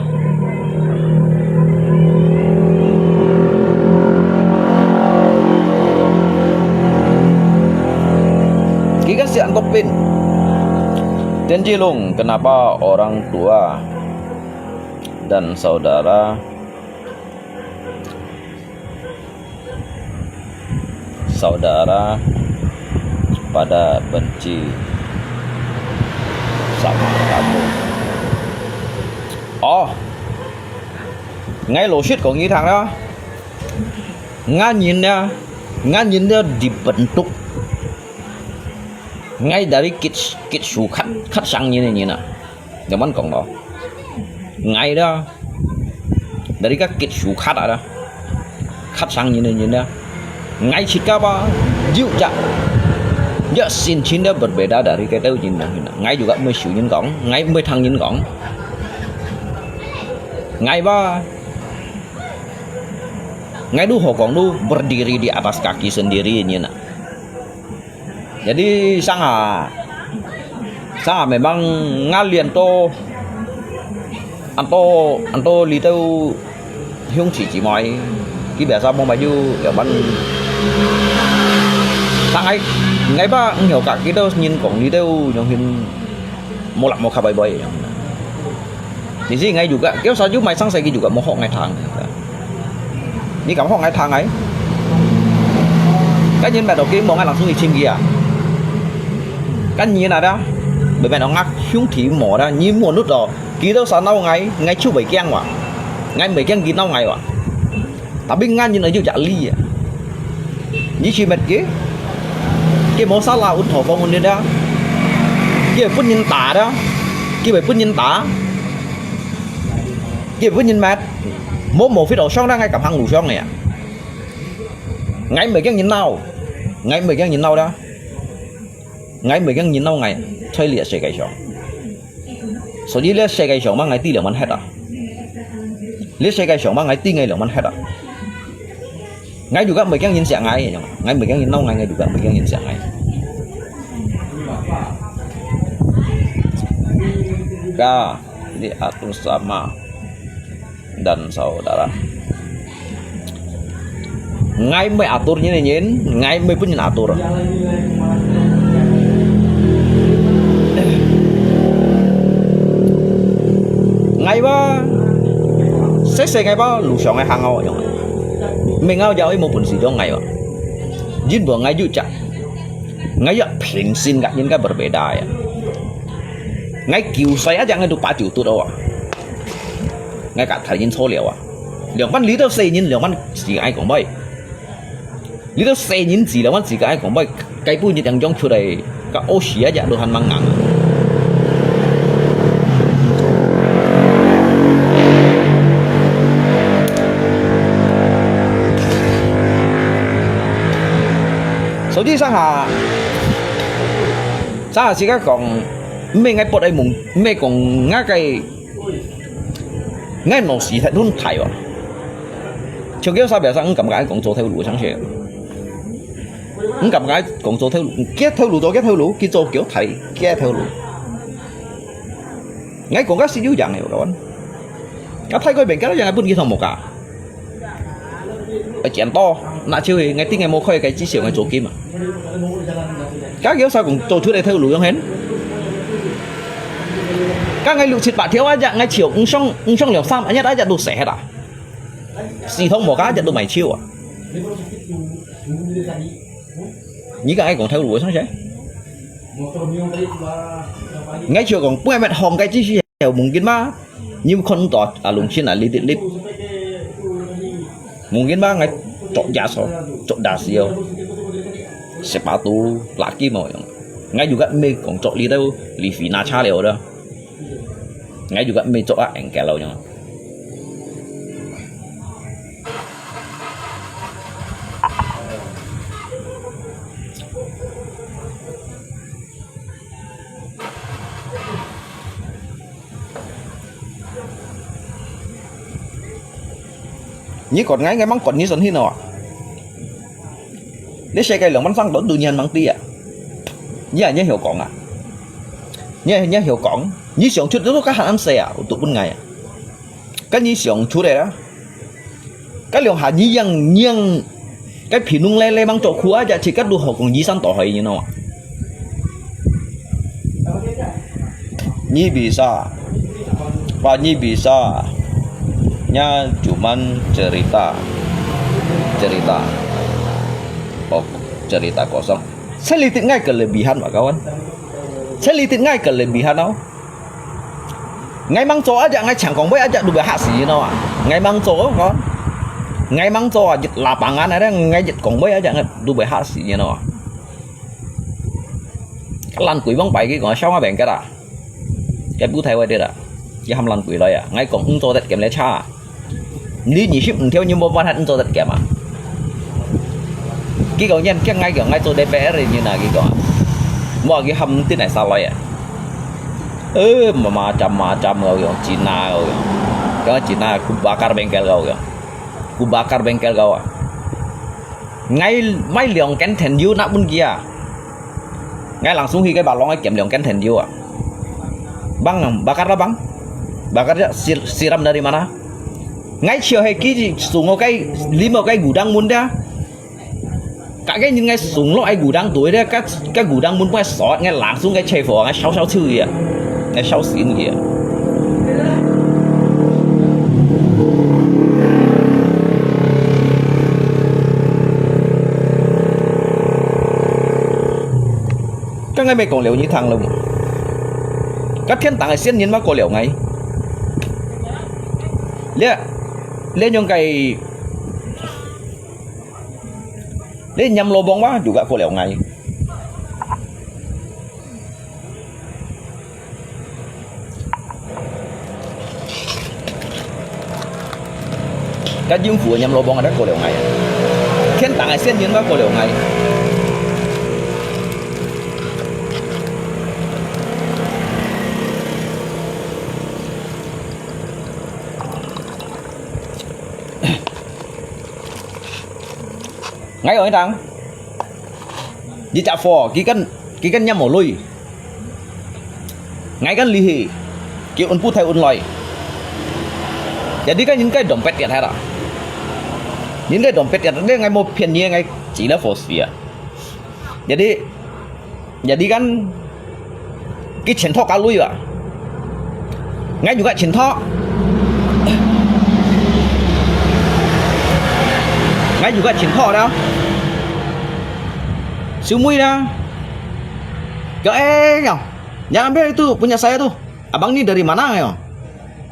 佢个是安到兵。Tenjulung, kenapa orang tua dan saudara saudara pada benci sama kamu. 哦，𠊎老實講你聽啦，𠊎人呢，𠊎人呢dibentuk，𠊎dari kec-，kecil，較，較細人个人啊。 Nyaman講咯，𠊎啦，dari kakit sukat ada，較細人个人啦，𠊎自家吧，有隻，有心情了berbeda dari該兜人啦。𠊎juga毋會受人講，𠊎毋會聽人講。𠊎吧，𠊎都好講都berdiri di atas kaki sendiri个人啊。 Jadi sanga，sanga memang ngalian to，anto，anto li to兄弟姊妹，佢biasa mong baju，ya ban。Sanga，ngai ba，ngiau ka，佢兜人講，佢兜用hin。 Molak mo kabai boy yang。你知𠊎juga，佢sayu mai sang sai佢juga mo學𠊎聽。你敢學𠊎聽𠊎？Kan你買到佢mo，𠊎langsung去尋佢啊。Kan你那的，買到𠊎兄弟mo的，你mo nút到，佢都sa nau𠊎，𠊎就袂驚哇，𠊎袂驚佢nau𠊎哇。 Tapi ngan nyin ayu jak li ya. Ni chi met ke? Ke mo sala un tho kong un da. Ke pun nyin ta da. Ke bai pun nyin ta. Ke pun nyin met. Mo mo fit au shong da ngai kam hang lu shong ya. Ngai mai keng nyin nau. Ngai mai keng nyin nau da. Ngai mai keng nyin nau ngai. Choi lia se kai shong. 所以這世界上嘛，𠊎知兩萬核啊。這世界上嘛，𠊎知𠊎兩萬核啊。𠊎juga mai keng nyin siak ngai，𠊎mai keng nyin nau ngai，𠊎juga mai keng nyin siak ngai。Ka, di atur sama. Dan saudara. Ngai mai atur nyin nyin, ngai mai pun nyin atur. Ngai ba, sese ngai ba, lu shong ngai hang au yang. Mai ngau jau mo pun si jong ngai ba. Jin bo ngai ju chak. Ngai ya pin sin ka nyin ka berbeda ya. Ngai kiu sai aja ngai du pa ju tu do. Ngai ka thai nyin cho liao a. Liang pan li tau sai nyin liang pan si ai kong bai. Li tau sai nyin si liang pan si ka ai kong bai. Kai pu nyi tiang jong chu dai. Ka o si aja du han mang ngang. So di sang ha. Sang ha si ka kong. Mai ngai pot ai mung. Mai kong ngai kai. Ngai no si thai thun thai wa. Chok kêu sa bia sang kam ka ai kong cho thai lu sang se. 毋敢𠊎講做頭路，佢頭路做佢頭路，佢做佢大佢頭路。𠊎講个係有影个，𠊎講。啊，大概明个人也分佢同無个。啊，錢多，那就係𠊎定个無開个至少𠊎做金啊。該佢啥講做出來頭路樣hen？該𠊎六七百條啊，隻𠊎潮，毋上毋上兩三，啊，一啊隻都死忒啊。死通無个，一隻都賣潮啊。 你講愛講頭路上先？𠊎就講，不然放个繼續，有mungkin嘛？你有看到啊，龍心啊，你你，mungkin嘛？𠊎捉野草，捉野草哦，十八度，laki mau用。𠊎juga沒講捉你都，你飛那差了的。 𠊎juga沒捉啊，engkel lo nyo. 你管𠊎，𠊎吂管你身體喏啊。 你世界兩萬生都你還吂知啊？你還你曉講啊？你還你曉講？你想出都个還恁細啊，都分𠊎啊。該你想出來啊？該兩下你樣樣，該皮弄咧咧吂做苦啊，也自家都好講醫生到海，你知道嗎？ Ni bisa. Wah, ni bisa. Nya cuman cerita. Cerita. Oh, cerita kosong. Selitit ngai kelebihan, Pak Kawan. Selitit ngai kelebihan, oh. Ngai mang cho aja, ngai chang kong bai aja, dubai hak si, you know, ah. Ngai mang cho, kon. Ngai mang cho aja, lapangan ada, ngai jet kong bai aja, ngai dubai hak si, you know, ah. 爛鬼往擺佢講，笑話變个啦。佢不太會得啦，佢喊爛鬼來啊！𠊎講毋做得兼來差。你二十五條你無辦法毋做得兼啊？佢講，人驚𠊎講，𠊎做D P R人啊，佢講。無，佢喊毋定來殺來啊。呃，macam-macam kau講，Cina kau講。講Cina，ku bakar bengkel kau講。Ku bakar bengkel kau啊。 Ngai mai兩間田油拿分佢啊。Ngai langsung去該balong ai kiểm兩間田油啊。Bang, bakar lah bang. Bakar ya, sir-, siram dari mana? Ngai chiu hai kiji sung o kai, lima kai gudang mun dia. Kak kai ngai sung lo ai gudang tu dia, ka, ka gudang mun pai sot, ngai langsung kai chai fo, ngai sau sau chiu ya. Ngai sau sin ya. 剛剛沒講了，你聽了無？該天堂个仙人嘛過了𠊎。這，這樣个，這念羅邦嘛，又過了𠊎。 該陰府个閻羅王啊，過了𠊎啊。天堂个仙人啊，過了𠊎。𠊎講一聲，你隻貨，佢跟，佢跟閻羅來。 Ngai kan lihi, ki un pu thai un loi. Jadi kan yin kai dompet tiat hara. Yin kai dompet tiat, dia ngai mo pian ye ngai cila fosi ya. Jadi, jadi kan ki chen thok ka lui ba. Ngai juga chen thok. Ngai juga chen thok dah. Sumui dah. Kau eh kau. Jangan ambil itu, punya saya tuh. Abang ni dari mana ya?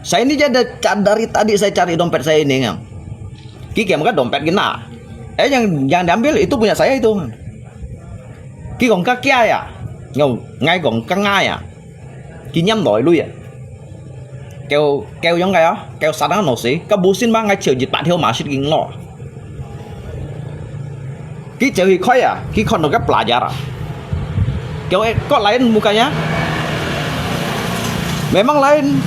Saya ini aja da-, ca-, dari tadi saya cari dompet saya ini ya. Ki kiam kan dompet kena. Eh, yang, yang diambil itu punya saya itu. Ki kong ka kia ya. Ngau, ngai kong ka nga ya. Ki nyam loi lui ya. Kêu, kêu yang kaya, kêu sana no si, ka busin ma ngai chiu jit pat hiu ma sit ging lo. Ki chiu hi khoi ya, ki khon no ka pelajar. Kêu eh, kok lain mukanya? Memang lain.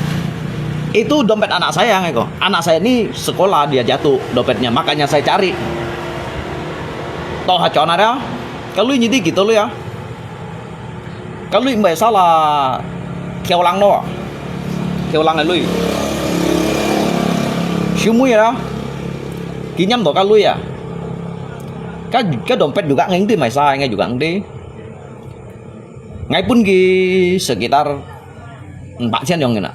Itu dompet anak saya, ngai ko. Anak saya ni sekolah dia jatuh dompetnya, makanya saya cari. Toh ha chona dia. 該鐳你知幾多鐳啊？該鐳毋係salah，條零咯，條零个鐳。收尾啊，佢拈到該鐳啊。該，該dompet juga ngitu，毋係salah，應該juga ngitu。𠊎分佢sekitar五百千樣个啦。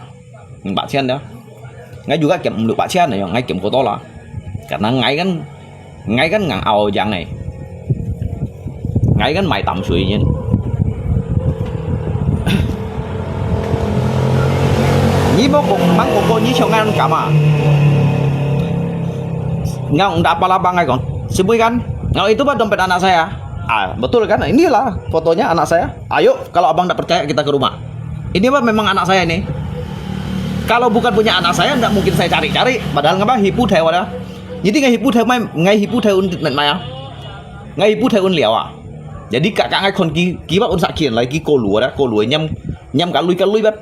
五百千了。𠊎juga減五六百千了，𠊎減過多了。Karena𠊎kan，𠊎kan ngang ao yang eh. Ngai kan mai tamsui nyin. Ni mo kok mang kok ko ni chong ngan kama. Ngau ndak apa labang ai kong. Sebui kan? Ngau itu bah dompet anak saya. Ah, betul kan? Inilah fotonya anak saya. Ayo, kalau abang ndak percaya kita ke rumah. Ini bah memang anak saya ini. Kalau bukan punya anak saya, ndak mungkin saya cari-cari. Padahal ngapa hipu thai wala. Jadi ngai hipu thai mai, ngai hipu thai un tit mai ah. Ngai hipu thai un liao ah. Jadi kak kak ngai kon ki ki bat un sak kien lai ki kolu ada kolu nyam nyam kalui kalui bat.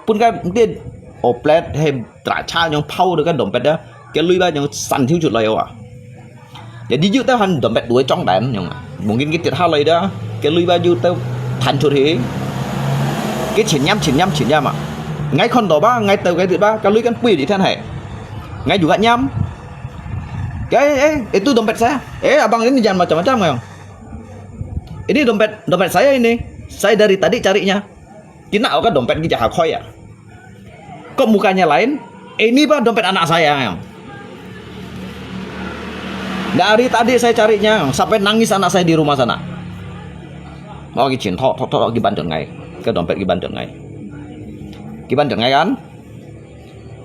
Pun ka nti oplet he tracha nyong pau de ka dompet da. Kalui bat nyong san thiu chut lai ah. Jadi yu tau han dompet dua chong dan nyong. Mungkin ki tit ha lai da. Kalui bat yu tau than chut he. Ki chin nyam chin nyam chin nyam ah. Ngai kon do ba ngai tau kai tit ba kalui kan pui di than hai. Ngai juga nyam. Ya, eh, eh, itu dompet saya. Eh, abang ini jangan macam-macam, ngayong. Ini dompet, dompet saya ini. Saya dari tadi carinya. Kina ka dompet kita hakoi ya. Kok mukanya lain? Ini bah dompet anak saya, ngayong. Dari tadi saya carinya, sampai nangis anak saya di rumah sana. Mau ki chin thok, thok, thok, ki bandel ngai. Ke dompet ki bandel ngai. Ki bandel ngai kan?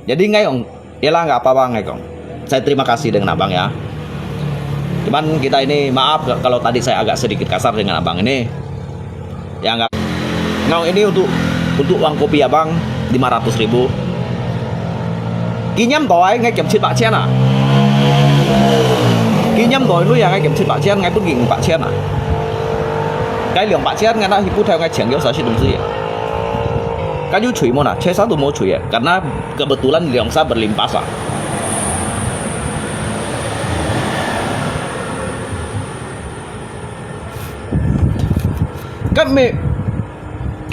Jadi ngai kong, yalah nggak apa-apa ngai kong. Saya terima kasih dengan abang ya. Cuman kita ini maaf kalau tadi saya agak sedikit kasar dengan abang ini. Ya nggak. Ngau ini untuk untuk uang kopi abang lima ratus ribu. Kinyam toy ngai kiam chit bak chian ah. Kinyam toy lui ya ngai kiam chit bak chian ngai pun ging bak chian ah. Ngai liang bak chian ngai na hipu thai ngai chiang yo sa shit dong zi. Kayu chui mo na, chesa tu mo chui ya. Karena kebetulan liang sa berlimpah sa. Kami,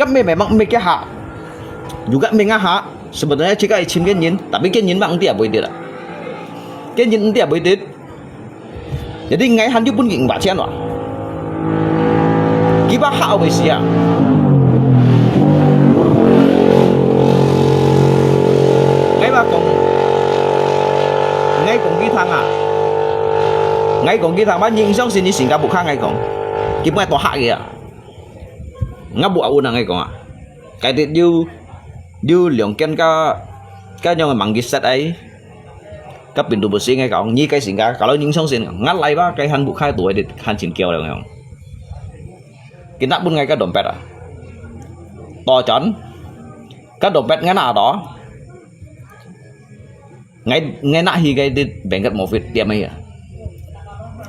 kami memang mikir hak. Juga menga hak. Sebenarnya jika izin kenin, tapi kenin bang dia boleh tidak. Kenin dia boleh tidak. Jadi ngai han yu pun ging bak chian wa. Kiba hak awei sia. Ngai ba kong. Ngai kong ki thang ah. Ngai kong ki thang ba nying song sin ni sin ka bu kha ngai kong. Kiba to hak ya. Nga bu au na ngai kong ah. Kai tit yu yu liang ken ka ka nyong mang ki set ai. Ka pintu besi ngai kong, nyi kai sing ka, kalau nying song sin, ngat lai ba kai han bu khai tuai dit han chin kiau leng yong. Kita pun ngai ka dompet ah. To chon, ka dompet ngai na to. Ngai ngai na hi kai dit bengkat mofit tiam ai ah.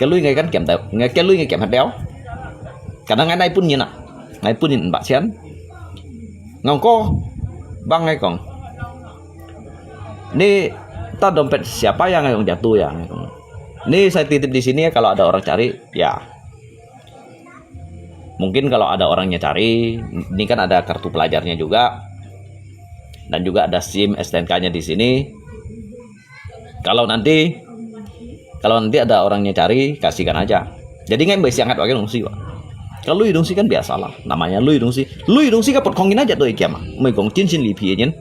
Ka lui ngai kan kiam tau, ngai ka lui ngai kiam hat diau. Kadang ngai nai pun nyi na, ngai pun nyi bak chian. Ngau ko, bang ngai kong. Ni, ta dompet siapa yang yang jatuh ya? Ni saya titip di sini ya, kalau ada orang cari, ya. Mungkin kalau ada orangnya cari, ini kan ada kartu pelajarnya juga. Dan juga ada sim S T N K-nya di sini. Kalau nanti kalau nanti ada orangnya cari, kasihkan aja. Jadi ngai mesti sangat pakai dongsi, Pak. Kalau lui dongsi kan biasalah, namanya lui dongsi. Lui dongsi kan pot kongin aja tuh ikiam, ah. Mui kong chin chin li pi nyen.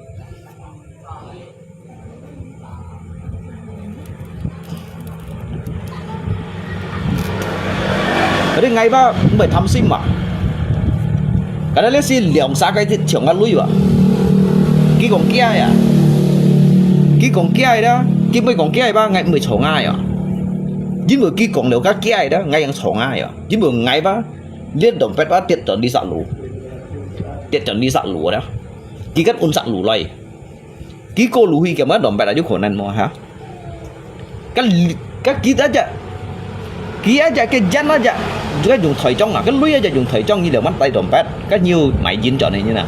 Jadi ngai ba mbai tham sim ma. Kada le si liang sa kai tit chiang a lui ba. Ki kong kia ya. Ki kong kia da. Ki mbai kong kia ba ngai mbai chong a ya. Jin mbai ki kong liu ka kia da ngai yang chong a ya. Jin mbai ngai ba. Liet dong pet ba tiet ton di sa lu. Tiet ton di sa lu da. Ki kat un sa lu lai. Ki ko lu hi kiam ka dompet aju konan mo ha. Ka ka kit aja. Ki aja ke jan aja. Ka jung thoi chong ah. Ka lui aja jung thoi chong ni le man tai dompet. Ka nyu mai jin chon ni na.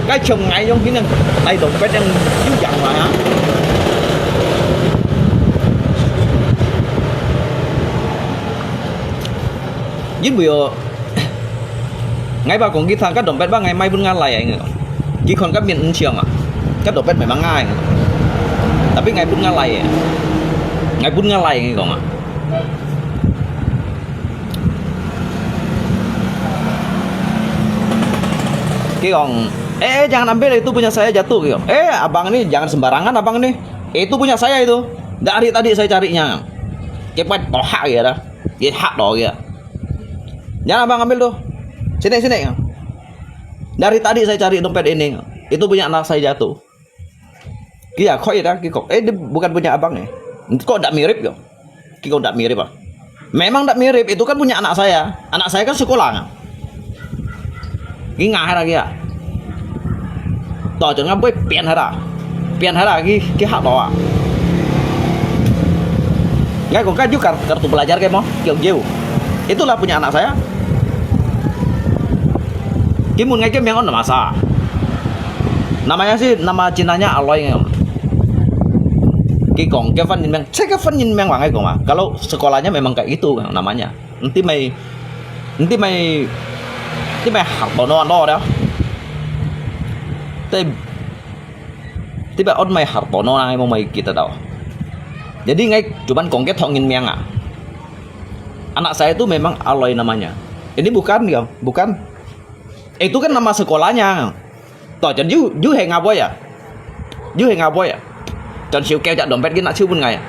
Ka chong ngai yong hin tai dompet yang yu yang ma ha. 因為哦，𠊎爸講佢聽，該dompet ba ngai mai pun ngalai ngai. Kikon ka min encang ah. Ka dompet memang ngai. Tapi ngai pun ngalai. Ngai pun ngalai ngai kong ah. Kikong, eh, eh, jangan ambil, itu punya saya jatuh, kikong. Eh, abang ni jangan sembarangan, abang ni. Itu punya saya itu. Dari tadi saya carinya. Cepat tohak ya dah. Dia hak toh ya. Jangan abang ambil tuh. Sini, sini. Dari tadi saya cari dompet ini. Itu punya anak saya jatuh. Iya, kok ya, kikok. Eh, dia bukan punya abang eh. Kok ndak mirip ya? Kikok ndak mirip ah. Memang ndak mirip, itu kan punya anak saya. Anak saya kan sekolah. Ingat lagi ya. Toh, jangan boleh pian hara. Pian hara ki ki hak toh ah. Ngai kong kan juga kartu pelajar ke mo, kiong jiu. Itulah punya anak saya. Kimun ngai ke miang on nama sa. Namanya sih, nama cintanya Aloy ngai. Kikong, ke fan yin miang, cek ke fan yin miang wang ngai kong ah. Kalau sekolahnya memang kayak itu namanya. Nanti mai, nanti mai, nanti mai hak tono no dah. Tapi, tapi on mai hak tono nang mau mai kita tahu. Jadi ngai cuman kong ke thong yin miang ah. Anak saya itu memang Aloy namanya. Ini bukan dia, bukan. Itu kan nama sekolahnya. Toh, chon yu, yu hei ngapoi ah. Yu hei ngapoi ah. Chon siu keo jak dompet ki nak siu pun ngai ah.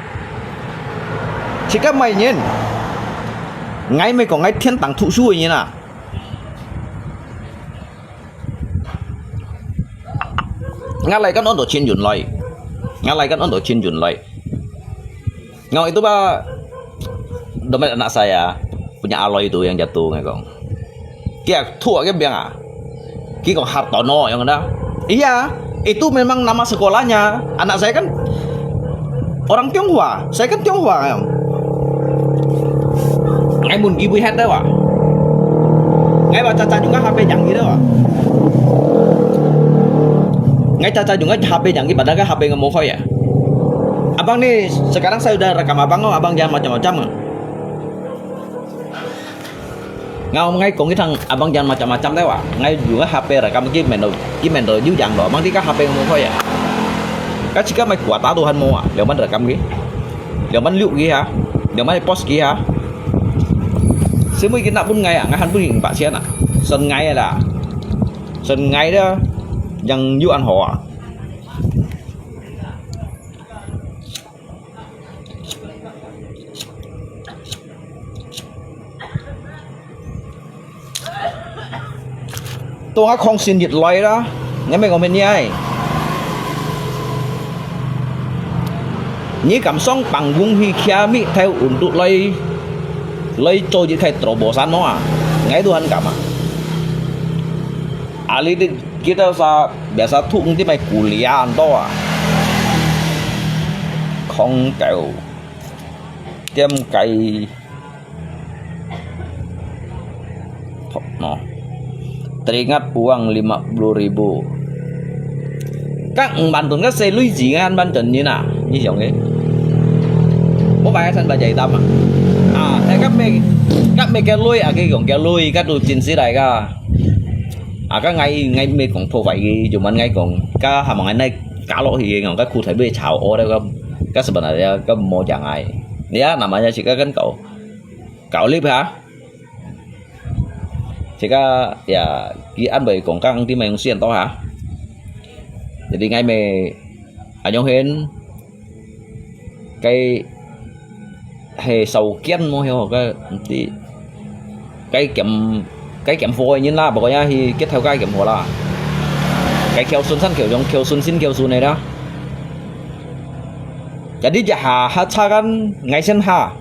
Sika mai nyin. Ngai mai kong ngai thiên堂讀書nyin ah. Ngalai kan on toh chin yun loi. Ngalai kan on toh chin yun loi. Ngau itu ba dompet anak saya, punya Aloy itu yang jatuh ngai kong. Kia thua ke biang ah. Ki kong hak tono yang ada. Iya, itu memang nama sekolahnya. Anak saya kan orang Tionghoa. Saya kan Tionghoa yang. Ngai mun ki bui het dah wa. Ngai ba caca juga H P jang ki dah wa. Ngai caca juga H P jang ki, padahal kan H P ngai mau koi ya. Abang ni, sekarang saya udah rekam abang, abang jangan macam-macam. Ngau ngai kong ki thang abang jangan macam-macam deh wa. Ngai juga H P rekam ki mendo, ki mendo yu jang lo. Abang ti ka H P ngai mau koi ya. Ka chika mai kuat ta Tuhan mau wa. Liang ban rekam ki. Liang ban liu ki ha. Liang ban post ki ha. Semua ki nak pun ngai ya. Ngai han pun ing pak sian ah. Sen ngai dah. Sen ngai dah. Yang yu an ho ah. Tuh ngah khong sin yit loi lah, ngai mei ngau mei niai. Ni kam song pang gung hi kia mi thai un tu loi, loi cho yit khai tro bo san mo ah. Ngai tu han kam ah. Ali di kita sa biasa tu ngi mai kuliah an to ah. Khong keu. Tiêm cày no. Teringat uang lima puluh ribu. Các bạn tuần các xe lưới gì ngàn bạn tuần như nào? Như dòng ấy. Có phải sân bà chạy tâm à? À, thế các mẹ, các mẹ kéo lưới à, cái gọn kéo lưới, các tụ chính sĩ đại ca. À, các ngày, ngày mẹ cũng thua vậy gì, dù mình ngày cũng, các hàng ngày nay cá lỗ thì ngọn các khu thể bê chảo ô đấy, các, các sự bận này, các mô chẳng ai. Nhá, nằm ở nhà chị các cán cậu. Cậu clip hả? Chika ya ki an bai kong kang ti mai yong sian to ha. Jadi ngai me anyong hen cái he sau kian mo heo cái ti cái kiểm cái kiểm phôi nyin la bao ya hi kết theo cái kiểm phôi la. Cái kéo sun san kéo yong kéo sun sin kéo sun này đó. Jadi jaha ha cha kan ngai sen ha.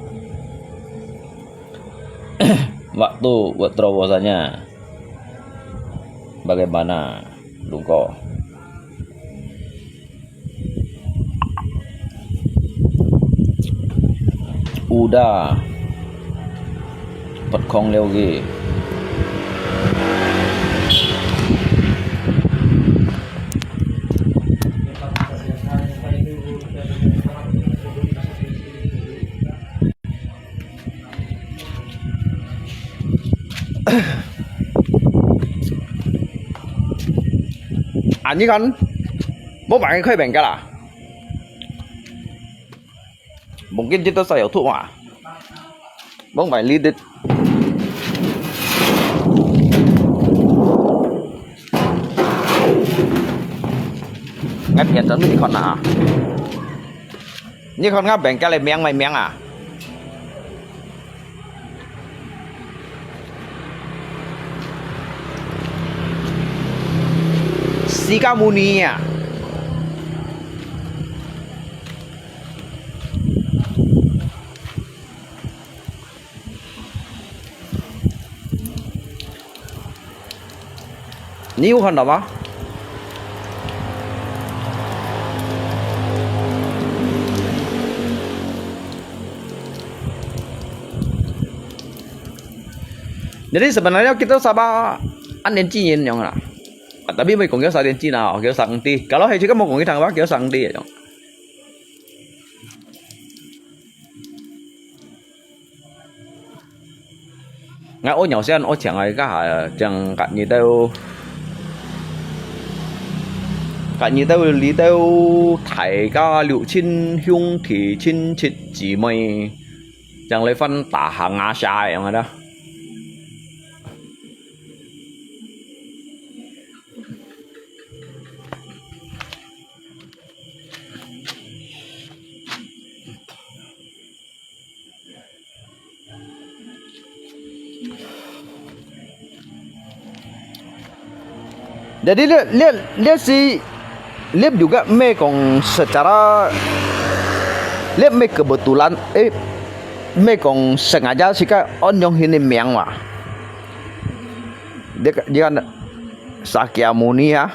Waktu buat terobosannya bagaimana, Lungko? Udah. Pet khong liu gi. 你看，無辦法開bengkel啊？Mungkin kita sa YouTube ah. Mungkin lihat. Ngai pian chan ni kon na. Ni kon nga bengkel le miang mai miang ah. Sikamuni ah. Ni u han da ma? Jadi sebenarnya kita Sabah an年輕人樣啦。Tapi mai kong kita sa年輕啦，kita sa ngti. Kalau hai juga mau kong kita apa, kita sa ngti ya. Ngai ôh，有時間，𠊎請𠊎个下，正甲你兜，甲你兜，你兜大家六親兄弟親戚姊妹，正來翻大行啊下樣个啦。 Jadi lihat, lihat, lihat si lihat juga mai kong secara lihat mai kebetulan eh mai kong sengaja sika on yang hini miang wa. Dia dia Sakyamuni ha.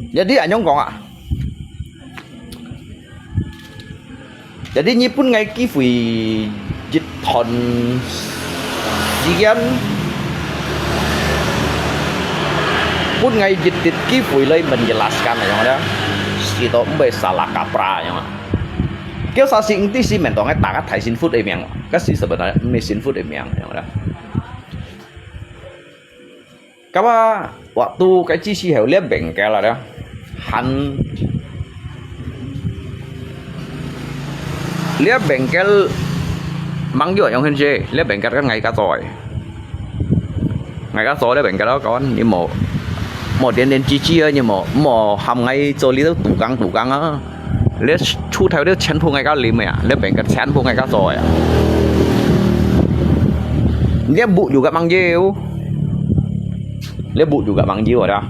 Jadi anyong kong ah. Jadi日本ngai機會一段時間，分ngai一啲機會來menjelaskan anyong ada. Sito mbe salah kaprah anyong. Kaya sa sing ti si mentong ai takat thai sin food e miang. Kasi sebenarnya mbe sin food e miang anyong ada. Kapa waktu kaici si heu lihat bengkel ada han lihat bengkel mang yo yang hen je lihat bengkel kan ngai ka zoi ngai ka zoi lihat bengkel lo kawan ni mo mo dian dian cici ni mo mo ham ngai zo li tu tukang tukang ah. Lihat chu thai lihat chen pu ngai ka lim ya, lihat bengkel chen pu ngai ka zoi ya. Lihat bu juga mang yo. Lihat bu juga mang yo ada.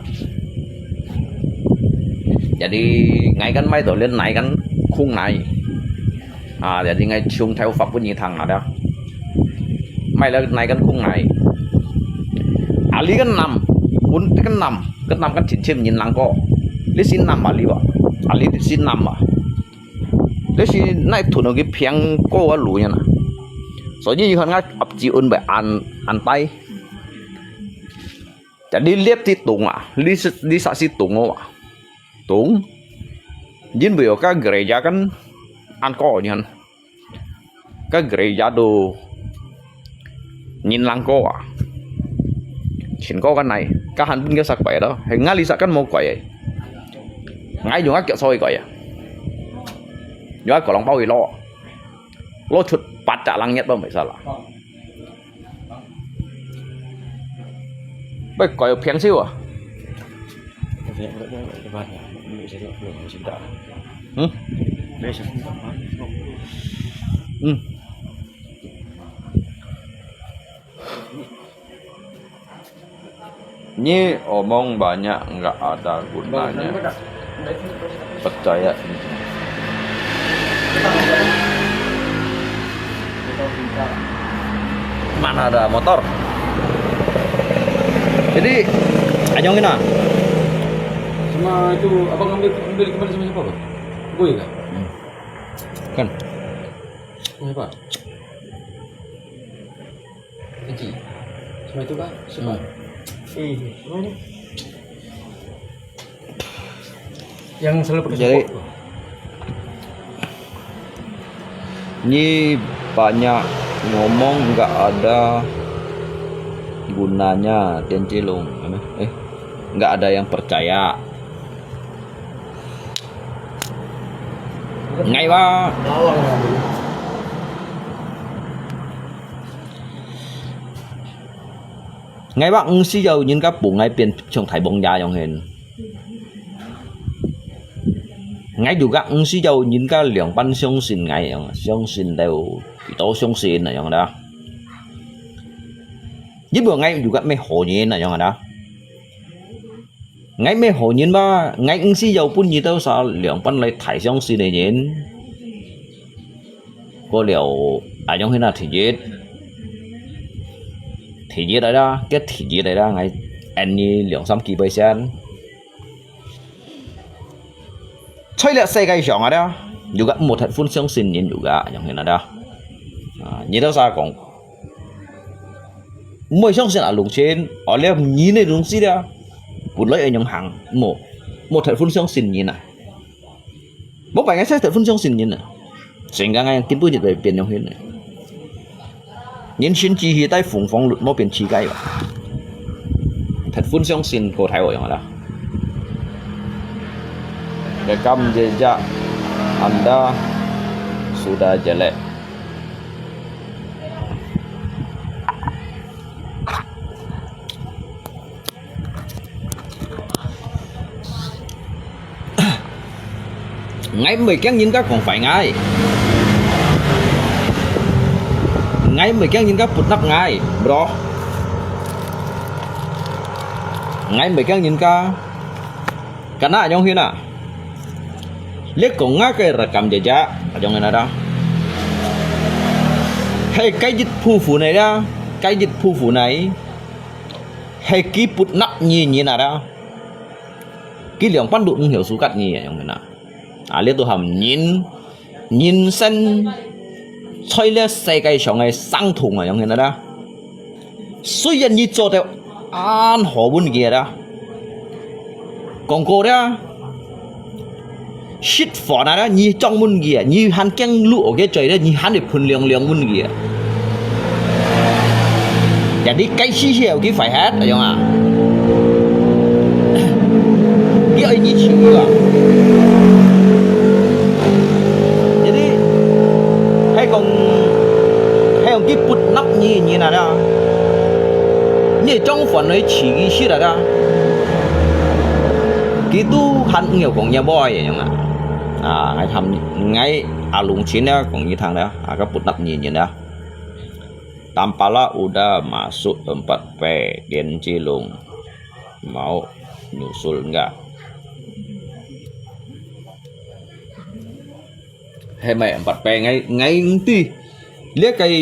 Jadi ngai kan mai to lihat nai kan khung nai. Ah, jadi ngai chung thai ufak pun ni thang ada. Mai lihat nai kan khung nai. Ali kan nam, un kan nam, kan nam kan chin chim nyin lang ko. Lihat si nam ali wa, ali si nam wa. Lihat si nai thun ki piang ko wa lu nyan. So ni kan ngai ap ji un bai an an tai. Jadi lihat ti tung ah, li li sa si tung wa. Tung. Jin bu yo ka gereja kan an ko nyan. Ka gereja do nyin lang ko ah. Chin ko kan nai, ka han pun ka sak pai do. He ngali sak kan mo koi. Ngai yung ka kiak soi koi. Yung ka ko long pau lo. Lo chut pat ta lang nyet ba mai sa la. Bai koi piang siu ah. Hmm? Hmm. Ni omong banyak enggak ada gunanya. Percaya ni. Mana ada motor? Jadi, anyong kena. Sama itu abang ambil ambil kembali sama siapa bang? Boy kah? Hmm. Kan? Sama siapa? Haji. Sama itu kah? Siapa? Hmm. Eh, mana? Yang selalu pakai Jadi, support tu. Ni banyak ngomong enggak ada Gunanya 電接龍，係咪？誒，nggak ada yang percaya。 Ngai ba, ngai ba，毋需要人家分ngai變像大王爺樣形。Ngai juga毋需要人家兩半相信ngai樣，相信了幾多相信那樣的。因為ngai juga毋係好人那樣的。 Ngai毋係好人嘛，ngai毋需要分你兜儕兩半來大相信个人。過了，啊，樣形啊，第一，第一來啦，該第一來啦，ngai恩你兩三幾倍先。在這世界上啊，有个無忒分相信人有个，樣形啊，啊，你兜儕講， 毋會相信啊，龍神，哦，了人个東西了，本來愛樣行，無，無忒分相信人啊。無擺𠊎忒分相信人啊，成个𠊎今晡日會變樣形呢。人生只係在鳳凰路無變世界吧。忒分相信過頭樣啦。Rekam jejak anda sudah jelek. Ngai毋會驚人家講壞𠊎。Ngai毋會驚人家不納𠊎，bro。Ngai毋會驚人家 Kana ayong hina. Lihat ko nga kay rekam jejak, ayong hina da. Hay kay jit phufu nai da, kay jit phufu nai. Hay ki put nap nyi nyi na da. Ki liang pan du ng hiểu sukat nyi ayong hina. A lihat tu ham nyin 人生在這世界上个傷痛啊，樣形啊啦。雖然你做到恁好分佢啊啦，講過啦，食飯啊啦，你裝分佢啊，你還驚擼个嘴啦，你還得噴涼涼分佢啊。 Jadi kay sisiyaw ki faihat ayong a. Ki ay ni chiwa. Jadi hay kong hay kong ki put nap ni ni na da. Ni trong phản nói chỉ ki shit da. Ki tu han ngeo kong nya boy ayong a. A ngai tham ngai a lung chin da kong ni thang da. A ka put nap ni ni da. Tampalak udah masuk empat P, Diên Chi Lung mau nyusul enggak? Hay mai empat P ngai ngai nti. Lihat kay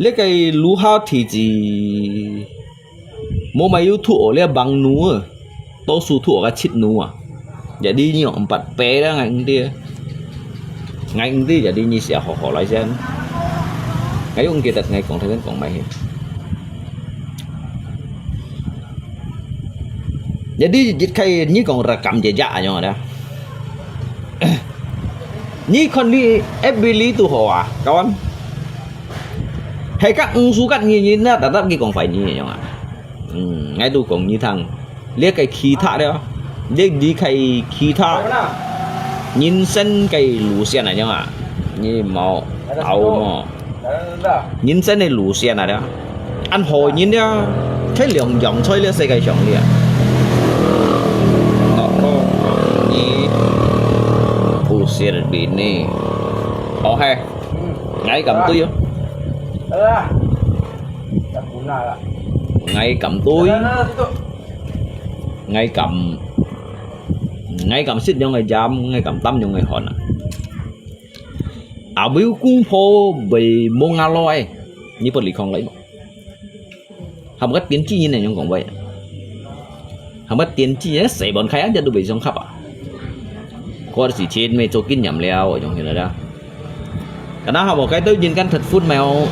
lihat kay luha thi ji. Mo mai YouTube o le bang nu a. To su thu ka chit nu a. Jadi ni empat P da ngai ng ti. Ngai ng ti jadi ni sia ho ho lai sian. Ngai yung kita ngai kong thai kong mai he. Jadi jit kay ni kong rekam jejak ayong ada. Ni kon li F B li tu ho a, kawan. Hay ka ng su kat ni ni na tatap ki kong fai ni ayong a. Hm, ngai tu kong ni thang. Lihat kay kita dia. Lihat di kay kita. Nyin sen kay lusian ayong a. Ni mau tau mo. Nyin sen ni lusian ada. An ho nyin dia. Kay liang yang choi lihat se kay siang lihat. Ngok ko ni. Pusir bini. Ho he. Ngai kam tui. Ngai kam tui. Ngai kam. Ngai kam sit yong ngai jam, ngai kam tam yong ngai hon a. A biu kung pho bei mong a loi. Ni pơ li khong lai. Hàm kat tiên tri ne yong kong wei. Hàm kat tiên tri ne sei bon khai an jat du bei song khap a. Ko si chen me cho kin yam liao yong hin la da. Kana hàm kai tơ yin kan thật phun mèo.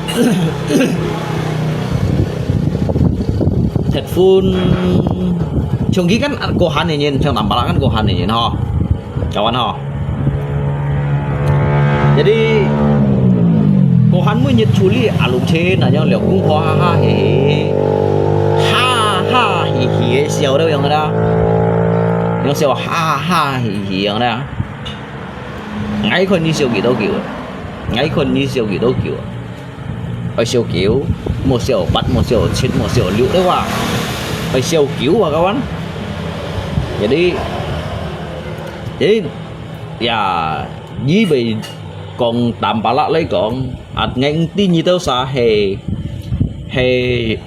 Thật phun. Chong ki kan ko han ne yin, chong tam bala kan ko han ne yin ho. Kawan ho. Jadi 無閒每日處理阿龍車，那樣了公婆哈哈嘿嘿，哈哈嘿嘿个笑到樣个啦，樣笑哈哈嘿嘿樣啦。𠊎看你笑幾多久啊？𠊎看你笑幾多久啊？愛笑九，莫笑八，莫笑七，莫笑六个話，愛笑九啊，kawan。Jadi，jadi，ya，你會講Tampalak來講，啊，𠊎知你兜儕係，係，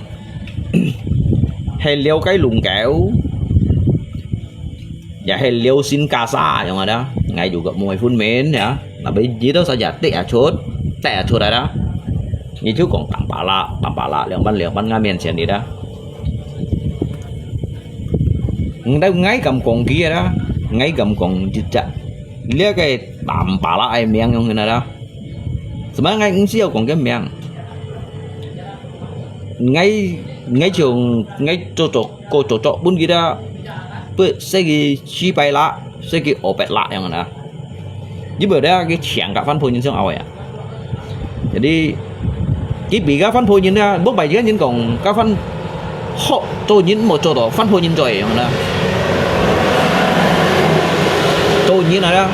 係了解龍狗。 也係了先加沙樣啊啦，𠊎有个無分明呀，tapi你兜儕也得啊出，得啊出來啦。你就講Tampalak，Tampalak，兩班兩班𠊎面前你啦。毋得𠊎敢講佢啦，𠊎敢講一隻，這个Tampalak个名樣形啊啦。 Sebenarnya𠊎毋需要講个名。𠊎，𠊎像，𠊎做做，過做做，分佢啦，不，識佢四百啦，識佢五百啦，樣啊。你無得佢搶个番婆人想拗啊。Jadi，佢比个番婆人啊，莫擺个人講，个番 好，做人莫做到番婆人嘴樣啦。做人啊啦，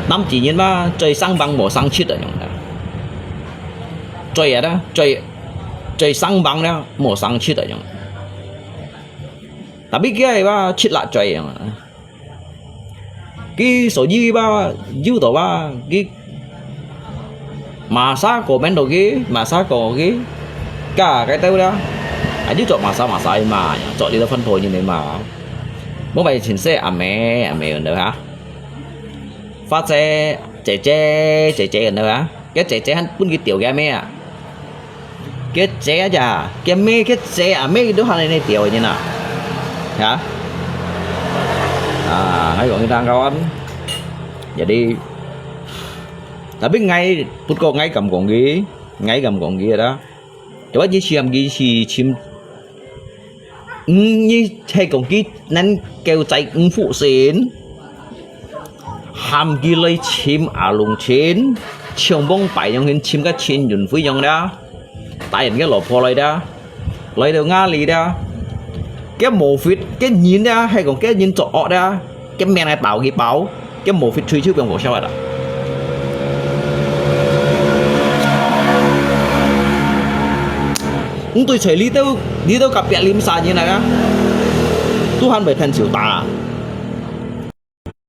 男子人嘛，嘴生棒無生七啊樣啦。嘴啊啦，嘴，嘴生棒啦，無生七啊樣。Tapi佢係話七啦嘴樣啊。 佢所以吧，有到吧，佢masa komen到佢，masa ko佢，ka cái tao đó, à，有做masa masa嘛，做你兜番婆人嘛，莫擺前世阿姆阿姆人兜哈，或者姐姐姐姐人兜哈，个姐姐還分佢吊个咩啊？ 个姐啊，个妹，个姐啊，妹都還恁樣吊个呢，哈？啊，𠊎講佢當高安，jadi，tapi𠊎，不過𠊎敢講佢，𠊎敢講佢啦。Coba你試下，你試尋，嗯，你係講佢能夠在五福星，喊佢來尋阿龍親，像往擺樣去尋个陳雲輝樣啦。 帶人个老婆來个，來到哪裡个，个無fit，个人个，係講个人作惡个，个命个包佢包，个無fit吹手變火燒个啦。毋對，在你兜，你兜隔壁鄰舍人來个，都還袂趁手打啊！